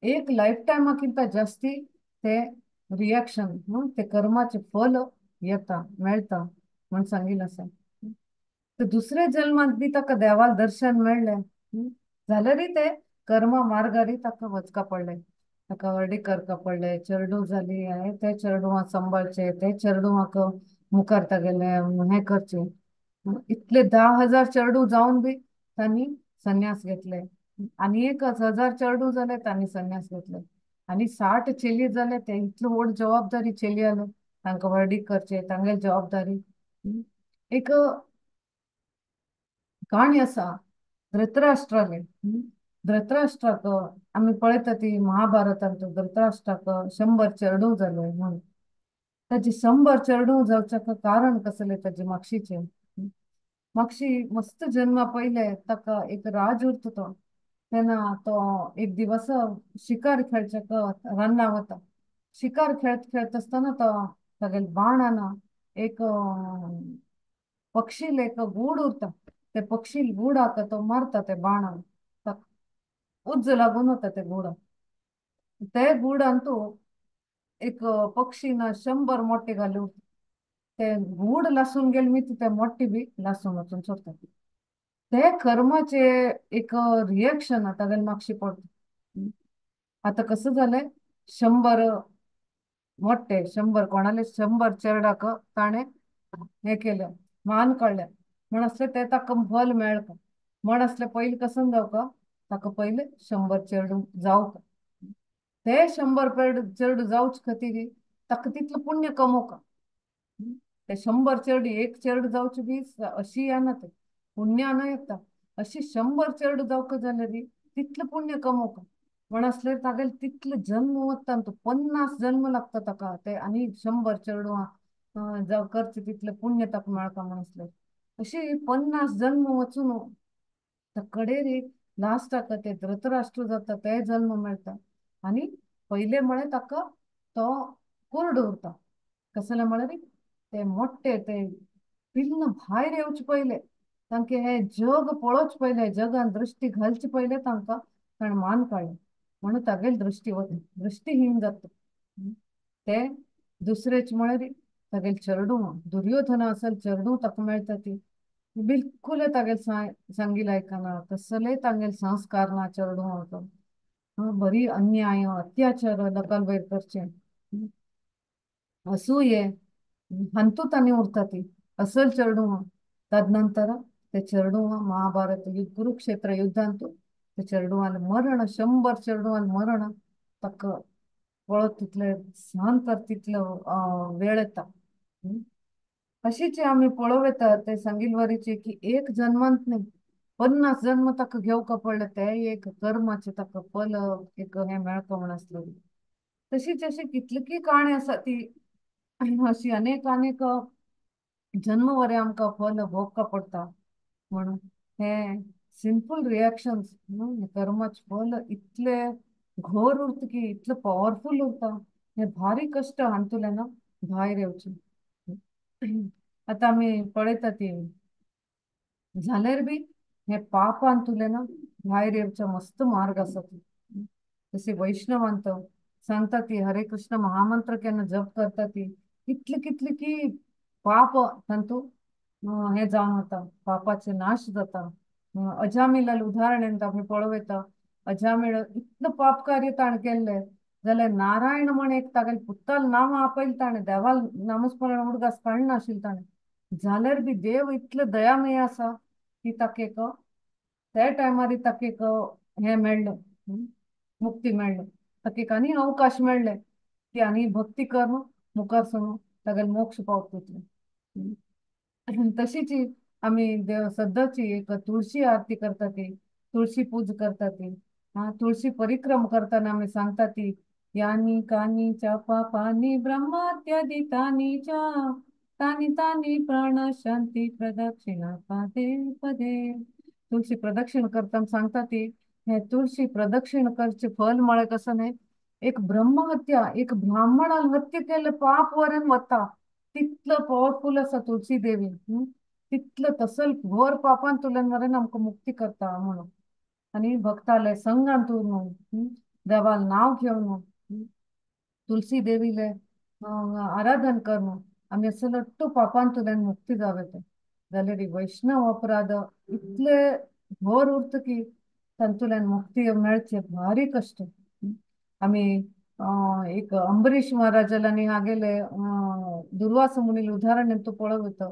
एक लायफ टायमाकिंत जास्ती ते रिएक्शन ते कर्माचे फल येता मेळटा म्हण सांगिल्लें आसा. तर दुसऱ्या जल्मांत बी ताका देवाक दर्शन मेळ्ळें जाल्यारय ते कर्मा मार्गारय ताका वचका पडलें, ताका व्हडली करका पडलें, चेरडूं जाली ते चेरडुवां सांबाळचे, ते चेरडुवांक मुखार तागेलें हें करचें, इतले 10,000 चेरडूं जावन बी तांणी संन्यास घेतले, आनी 1,000 चेरडूं जाले तांणी संन्यास घेतले, आनी 60 चेली जाले ते इतली व्हड जबाबदारी चेली आले तांकां व्हडली करचे तांगेली जबाबदारी. एक काणी आसा धृतराष्ट्राले. धृतराष्ट्राक आमी पळयता ती महाभारतांत धृतराष्ट्राक 100 चेरडूं जाले म्हूण. ताजे 100 चेरडूं जावच्याक कारण कसलें ताजे मागशीचें, मागशी मस्त जन्मा पयले ताका एक राज उरता तो, तेन्ना तो एक दिवस शिकार खेळच्याक रान्ना वता, शिकार खेळत खेळत आसतना तो तागेले बाणान एक पक्षील एक गूड उरता, ते पक्षील गुडाक तो मारता ते बाणान, उज्ज लागून वता ते गुडा, ते गुडान तो एक पक्षीन 100 मोटे घालून ते गूड लासून गेले मी ते मोटे बी लासून वचून सोडटा. ते कर्माचे एक रिएक्शन तागेले मागशी पडटा. आतां कसं जालें 100 मोटे 100 कोणाले 100 चेरडाक ताणें हें केलें मान काडलें म्हण आसलें ते ताका फल मेळका म्हण आसलें पयलीं कसं जावका ताका पयलें 100 चेरडूं जावका, ते 100 चेरडूं जावचे खातीर ताका तितलें पुण्य कमोवका, ते 100 चेरडूं एक चेरडूं जावचें बी अशी येना ते पुण्यान येता, अशी 100 चेरडूं जावका जाल्यार तितलें पुण्य कमोवका म्हण आसल्यार तागेले तितले जन्म वता तो 50 जन्म लागता ताका ते आनी 100 चेरडूं जावं करचें तितलें पुण्य ताका मेळका म्हण आसल्यार अशी 50 जन्म वचून कडेर लास्टाक ते धृतराष्ट्र जाता ते जन्म मेळटा आनी पयले म्हळ्यार ताका तो कोरड उरता, कसले म्हळ्यार ते मोठे ते पिल्ल भायर येवचे पयले तांकां हें जग पळोवचें पयलें, जगान दृश्टी घालचे पयले तांकां ताणें मान काडलें म्हणून तागेली दृश्टी वता, दृश्टीहीन जाता. ते दुसरेच म्हळ्यार तागेले चेरडूं दुर्योधन असल चेरडूं ताका मेळटा ती बिलकुल तागेले सांगिल्लें आयकना, कसलेय तागेले संस्कार ना चेरडुवांक, बरी अन्याय अत्याचार लोकां वयर करचे असूये हातूंत आनी उरता ती असल चेरडूं. तदनंतर ते चेडूं महाभारत युद्ध कुरुक्षेत्र युद्धांतू ते चेडवान मरण 100 चेडवान मरण ताका पळत तितले सहन कर तितलो वेळ येता. अशीच आमी पळोवं येता ते सांगिलवारीचे की एक जन्मांत न्ही 50 जन्म ताका घेवका पडले ते एक कर्माचे ताका फल एक हें मेळका म्हण आसलो. तशीच अशी कितली काणी आसा ती अशी अनेक अनेक जन्मवरे आमकां फल भोगका पडटा. म्हणून हे सिंपल रिएक्शन्स न्हू कर्माचे फल इतले घोर उरता की इतले पावरफुल उरता हे भारी कश्ट हातूंतल्यान भायर येवचे. आतां आमी पळयता ती जाल्यार बी हे पापांतुल्यान भायर येवचो मस्त मार्ग आसा. तशी वैष्णवांत सांगता ती हरे कृष्ण महामंत्र केन्ना जप करता ती कितले कितले की पाप तांतू हे जावन वता, पापाचे नाश जाता. अजामिलाल उदाहरण आमी पळोवं येता. अजामिळ इतलो पाप कार्य ताणें केल्लें जाल्यार नारायण म्हण एक तागेले पुताल नाम आपयलें ताणें, देवाल नामस्मरण उडगास काडनाशिल्लें ताणें, जाल्यार बी देव इतलो दयामय आसा की ताका एक त्या टायमार ताका एक हें मेळ्ळें, मुक्ती मेळ्ळें, ताका एक आनी अवकाश मेळ्ळें की आनी भक्ती कर मुखार सरून तागेले मोक्ष पावता तितलें. तशीच आमी देव सद्दाची एक तुळशी आरती करता ती, तुळशी पूज करता ती, तुळशी परिक्रम करताना आमी सांगता ती यानी कानी चा पापानी ब्रह्मात्यादी तानी चा तानी तानी प्राण शांती प्रदक्षिणा पदे पदे. तुळशी प्रदक्षिण करताना सांगता ती हे तुळशी प्रदक्षिण करचे फल म्हळ्यार कसं न्ही एक ब्रह्महत्या एक ब्राह्मणान हत्या केल्लें पाप वरेन वता तितलो पावरफुल आसा तुळशी देवी. तितलो तसल घोर पापांतुल्यान मरेन आमकां मुक्ती करता म्हणून. आनी भक्ताले संगांत उरून देवाल नांव घेवन तुलसी देवीले आराधन करून आमी असो लट्टू पापांतुल्यान मुक्ती जावं येता. जाल्यार वैष्णव अपराध इतले घोर उरता की तातूंतल्यान मुक्ती मेळचे भारी कश्ट. आमी एक अंबरीश महाराजाला आनी हागेले दुर्वास मुनील उदाहरण तूं पळोवं येता.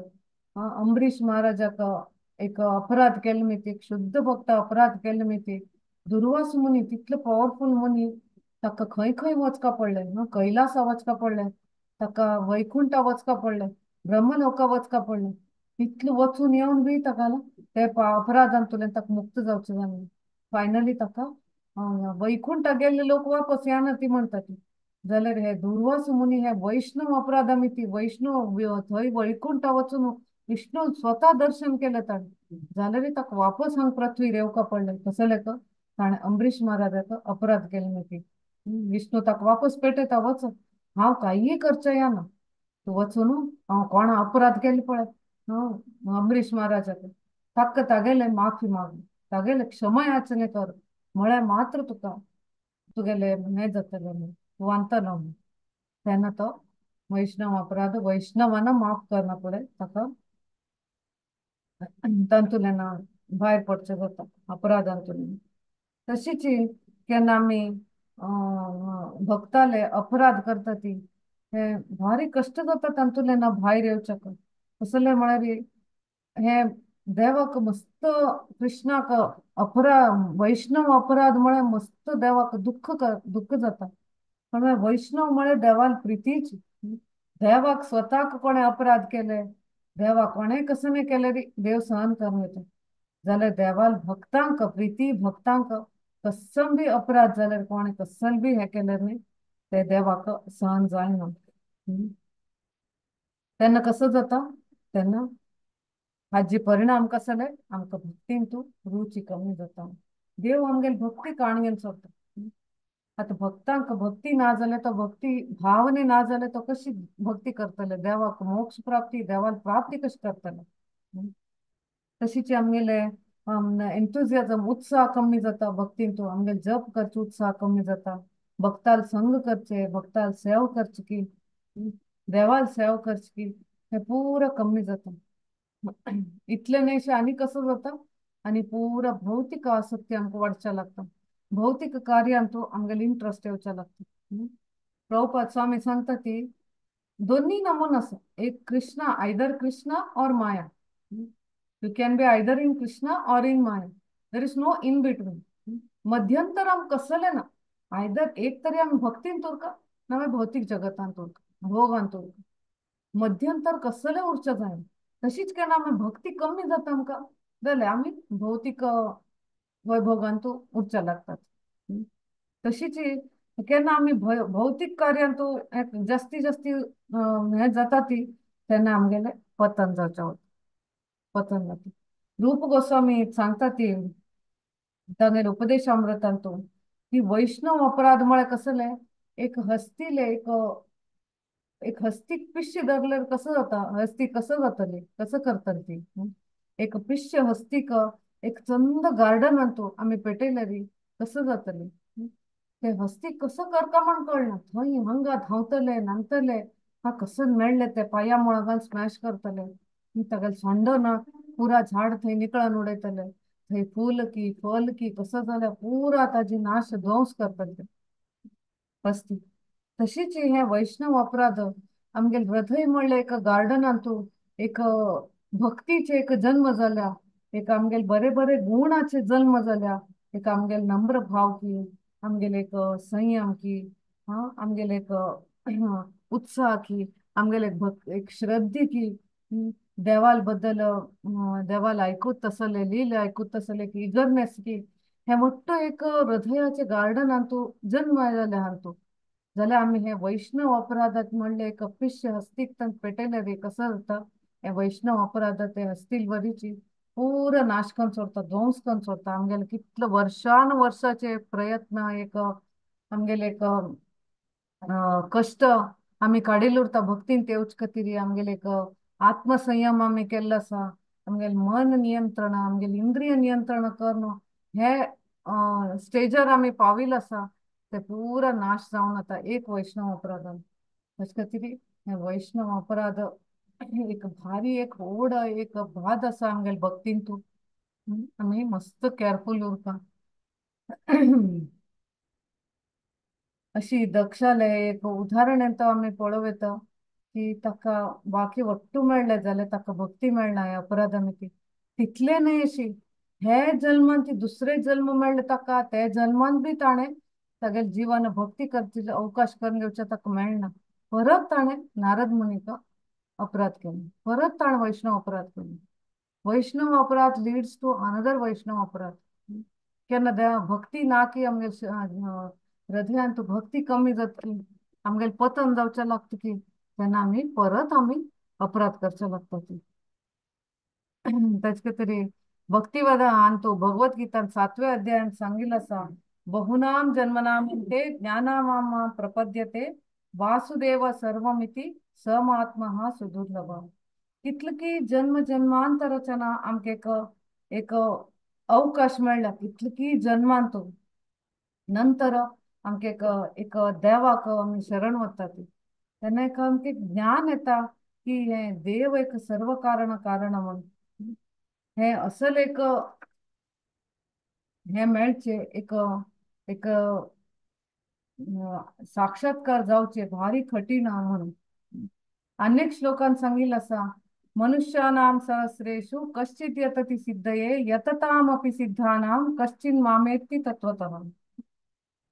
अंबरीश महाराजाक एक अपराध केल्ले मिती, एक शुद्ध भक्त अपराध केल्ले मिती दुर्वास मुनी तितलो पावरफुल मुनी ताका खंय खंय वचका पडलें, कैलासा वचका पडलें, ताका वैकुंठा वचका पडलें, ब्रह्मलोका वचका पडलें, तितलो वचून येवन बी ताका ते अपराधांतल्यान ताका मुक्त जावचें जालें. फायनली ताका वैकुंठा गेल्ले लोक वापस येना ती म्हणटा ती. जाल्यार हे दुर्वास मुनी हे वैष्णव अपराधा मिती वैष्णव थंय वैकुंठा वचून विष्णू स्वता दर्शन केलें ताणें, जाल्यार ताका वापस हांगा पृथ्वीर येवका पडलें. कसलें ताणें अंबरीश महाराजाक अपराध केले मिती विष्णू ताका वापस पेटयता वच, हांव कांय करचें येना, तूं वचून हांव कोणा अपराध केले पळय अंबरीश महाराजाक ताका तागेले माफी माग, तागेले क्षमा याचने कर म्हळ्यार मात्र तुका तुगेले हें जातलें न्हू, तूं वांतलो न्हू. तेन्ना तो वैष्णव अपराध वैष्णवान माफ करना पळय ताका तातूंतल्यान भायर पडचें जाता अपराधांतल्यान. तशीच केन्ना आमी भक्ताले अपराध करता ती हे भारी कश्ट जाता तातूंतल्यान भायर येवच्याक. कसलें म्हळ्यार हे देवाक मस्त कृष्णाक अपराध वैष्णव अपराध म्हळ्यार मस्त देवाक दुःख दुःख जाता. पण वैष्णव म्हळ्यार देवाल प्रितीच, देवाक स्वताक कोणें अपराध केले, देवाक कोणें कसं नाही केले देव सहन करून येता. जाल्यार देवाल भक्तांक प्रिती भक्तांक कसम बी अपराध जाल्यार कोणें कसल बी हें केल्यार न्ही ते देवाक सहन जायना. तेन्ना कसो जाता तेन्ना हाजी परिणाम कसले आमकां भक्तीन तूं रुची कमी जाता. देव आमगेले भक्ती काणयेन सोदता. आतां भक्तांक भक्ती ना जाल्यार तो भक्ती भावने ना जाल्यार तो कशी भक्ती करतले, देवाक मोक्ष प्राप्ती देवाक प्राप्ती कशी करतले. तशीच आमगेले एन्थुजियाजम उत्साह कमी जाता भक्तीन तूं, आमगेले जप करचे उत्साह कमी जाता, भक्ताल संग करचे, भक्ताल सेव करचे की देवाल सेव करचे की हे पुरा कमी जाता. इतलें न्हय आनी कसो जाता आनी पुरा भौतीक आसक्ती आमकां वाडच्या लागता, भौतीक कार्यांतू आमगेले इंट्रस्ट येवच्या लागता. प्रभुपाद स्वामी सांगता ती दोन्ही नमून आसा, एक Krishna either Krishna Aur Maya. You can be either in Krishna or in Maya. There is no in between. मध्यंतर आम कसलें ना. आयदर एक तरी आमी भक्तीन उरका ना भौतीक जगतांत उरका, भोगांत उरका. मध्यंतर कसलें उरचें जायना. तशीच केन्ना आमी भक्ती कमी जाता आमकां जाल्यार आमी भौतीक वैभोगांत उरच्या लागतात. तशीच केन्ना आमी भौतीक कार्यांत जास्ती जास्ती हें जाता ती तेन्ना आमगेलें पतन जावचें वता, पतन जाता. रूप गोस्वामी सांगता ती तांगेले उपदेशामृतांत की वैष्णव अपराध म्हळ्यार कसलें, एक हस्तीले एक एक हस्तीक पिश्य धरल्यार कसो जाता, हस्ती कसो जातली, कसो करतली ती. एक पिश्य हस्तीक एक चंद गार्डनांत आमी पेटयल्यार कसो जातली, ते हस्ती कसो करता म्हण कळना. थंय हांगा धांवतले नांदतले, हा कसो मेळ्ळे ते पांया मुळागान स्मॅश करतले, तागेले सोंडो ना पुरा झाड थंय निकळून उडयतले, थंय फूल की फल की कसो जाल्यार पुरा ताजी नाश ध्वंस करतले हस्ती. तशीच हे वैष्णव अपराध आमगेले हृदय म्हणलें एक गार्डनांतू एक भक्तीचे एक जन्म जाल्या, एक आमगेले बरे बरे गुणाचे जन्म जाल्या, एक आमगेले नम्र भाव की, आमगेले एक संयम की, हा आमगेले एक उत्साह की, आमगेले एक भक्त एक श्रद्धे की, देवाल बद्दल देवाल आयकूत तसले लील आयकूत तसले एक इगरनेस की, हे मोठो एक हृदयाचे गार्डनांतू जन्म जाल्या हातूंत जाल्यार आमी हे वैष्णव अपराधात म्हणलें एक पिश्य हस्तीक तांकां पेटयल्यार कसो जाता, हे वैष्णव अपराधात ते हस्तील वरीची पुरा नाश करून सोडता, ध्वंस करून सोडता. आमगेले कितले वर्षान वर्षाचे प्रयत्न एक आमगेले एक कश्ट आमी काडिल्ले उरता भक्तीन तेवच खातीर. आमगेले एक आत्मसंयम आमी केल्लो आसा, आमगेले मन नियंत्रण, आमगेले इंद्रिय नियंत्रण करून हे स्टेजार आमी पाविल्ले आसा, ते पुरा नाश जावन वता एक वैष्णव अपराधान. तशें खातीर हे वैष्णव अपराध एक भारी एक व्हड एक भाद आसा आमगेले भक्तींतू. आमी मस्त केअरफूल उरता. अशी दक्षाले एक उदाहरण येता आमी पळोवं येता की ताका बाकी वट्टू मेळ्ळें जाल्यार ताका भक्ती मेळना ह्या अपराधान. ती तितले न्हय अशी हे जल्मान ती दुसरे जल्म मेळ्ळे ताका, ते जल्मान बी ताणें तागेले जिवन भक्ती करची अवकाश करून घेवचे ताका मेळना. परत ताणें नारद मुनीक अपराध केलो, परत ताणें वैष्णव अपराध केलो. वैष्णव अपराध लिड्स टू अनदर वैष्णव अपराध. केन्ना देवा भक्ती ना की आमगेले हृदयांत भक्ती कमी जातली, आमगेले पतन जावचें लागता की तेन्ना आमी परत आमी अपराध करचे लागता ती. ताचे खातीर भक्तिवादान तो भगवद्गीतान 7व्या अध्यायान सांगिल्लें आसा, बहुनाम जन्मनाम ते ज्ञानामाम प्रपद्यते वासुदेव सर्वमिति समात्मः सुदुर्लभ. कितले की जन्म जन्मांतराच्या आमकां एक एक अवकाश मेळ्ळा, कितले की जन्मांत नंतर आमकां एक एक देवाक आमी शरण वता ती, तेन्ना एक आमकां ज्ञान येता की हें देव एक सर्व कारण कारण म्हूण, हें असल एक हें मेळचें एक एक साक्षात्कार जावचे भारी कठीण आहा म्हणून. अनेक श्लोकान सांगिल्लें आसा, मनुष्याणां सहस्रेषु कश्चित् यतति सिद्धये यततामपि सिद्धानां कश्चिन् मामेत्ति तत्त्वतः.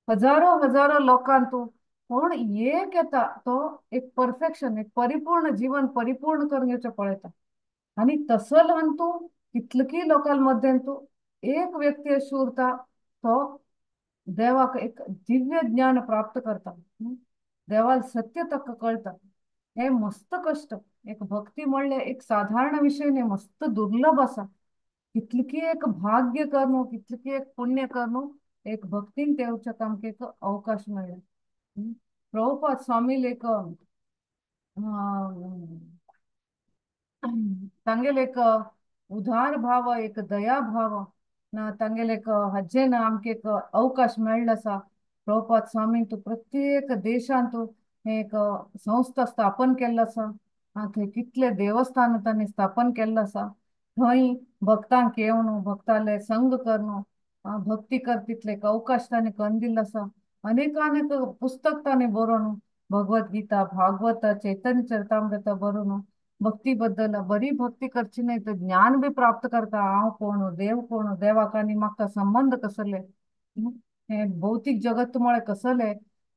हजारो हजारो लोकांतू कोण एक येता तो एक परफेक्शन एक परिपूर्ण जीवन परिपूर्ण करून घेवचें पळयता, आनी तसल्यांतू कितलकी लोकां मध्येंतू एक व्यक्ती अशी उरता तो देवाक एक दिव्य ज्ञान प्राप्त करता, देवाल सत्य ताका कळटा. हे मस्त कश्ट एक भक्ती म्हणलें एक साधारण विशय न्ही, मस्त दुर्लभ आसा. कितलकी एक भाग्य करून कितलकी एक पुण्य करून एक भक्तीन तेवच्याक आमकां एक अवकाश मेळ्ळा. प्रभुपाद स्वामी एक तांगेले एक उदार भाव एक दया भाव ना तांगेले एक हाजेन आमकां एक अवकाश मेळ्ळो आसा. प्रभुपाद स्वामीन तूं प्रत्येक देशांत एक संस्था स्थापन केल्लो आसा, थंय कितले देवस्थान तांणी स्थापन केल्लो आसा, थंय भक्तांक येवन भक्ताले संग करून भक्ती करतितले एक अवकाश तांणी करून दिल्लो आसा. अनेकानेक पुस्तक तांणी बरोवन भगवद्गीता भागवत चैतन्य चरितामृत बरोवन भक्ती बद्दल बरी भक्ती करची नाही तर ज्ञान बी प्राप्त करता. हांव कोण, देव कोण, देवाक आनी म्हाका संबंध कसले, हे भौतीक जगत म्हळ्यार कसले,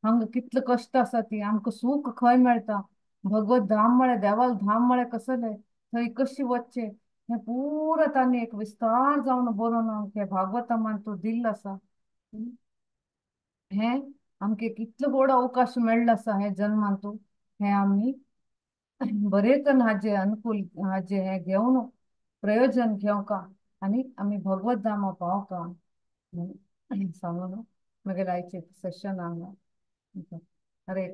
हांगा कितले कश्ट आसा ती, आमकां सूख खंय मेळटा, भगवत धाम म्हळ्यार देवाल धाम म्हळ्यार कसले, थंय कशी वचचें, हें पुरो तांणी एक विस्तार जावन बरोवन आमचें भागवतमान तूं दिल्लो आसा. हें आमकां कितलो व्हड अवकाश मेळ्ळो आसा हे जन्मांतू, हें आमी बरें करून हाजे अनुकूल हाजे हें घेवन प्रयोजन घेवंका आनी आमी भगवत धामा पावका सांगून मागीर आयचें सेशन हांगा. हरे.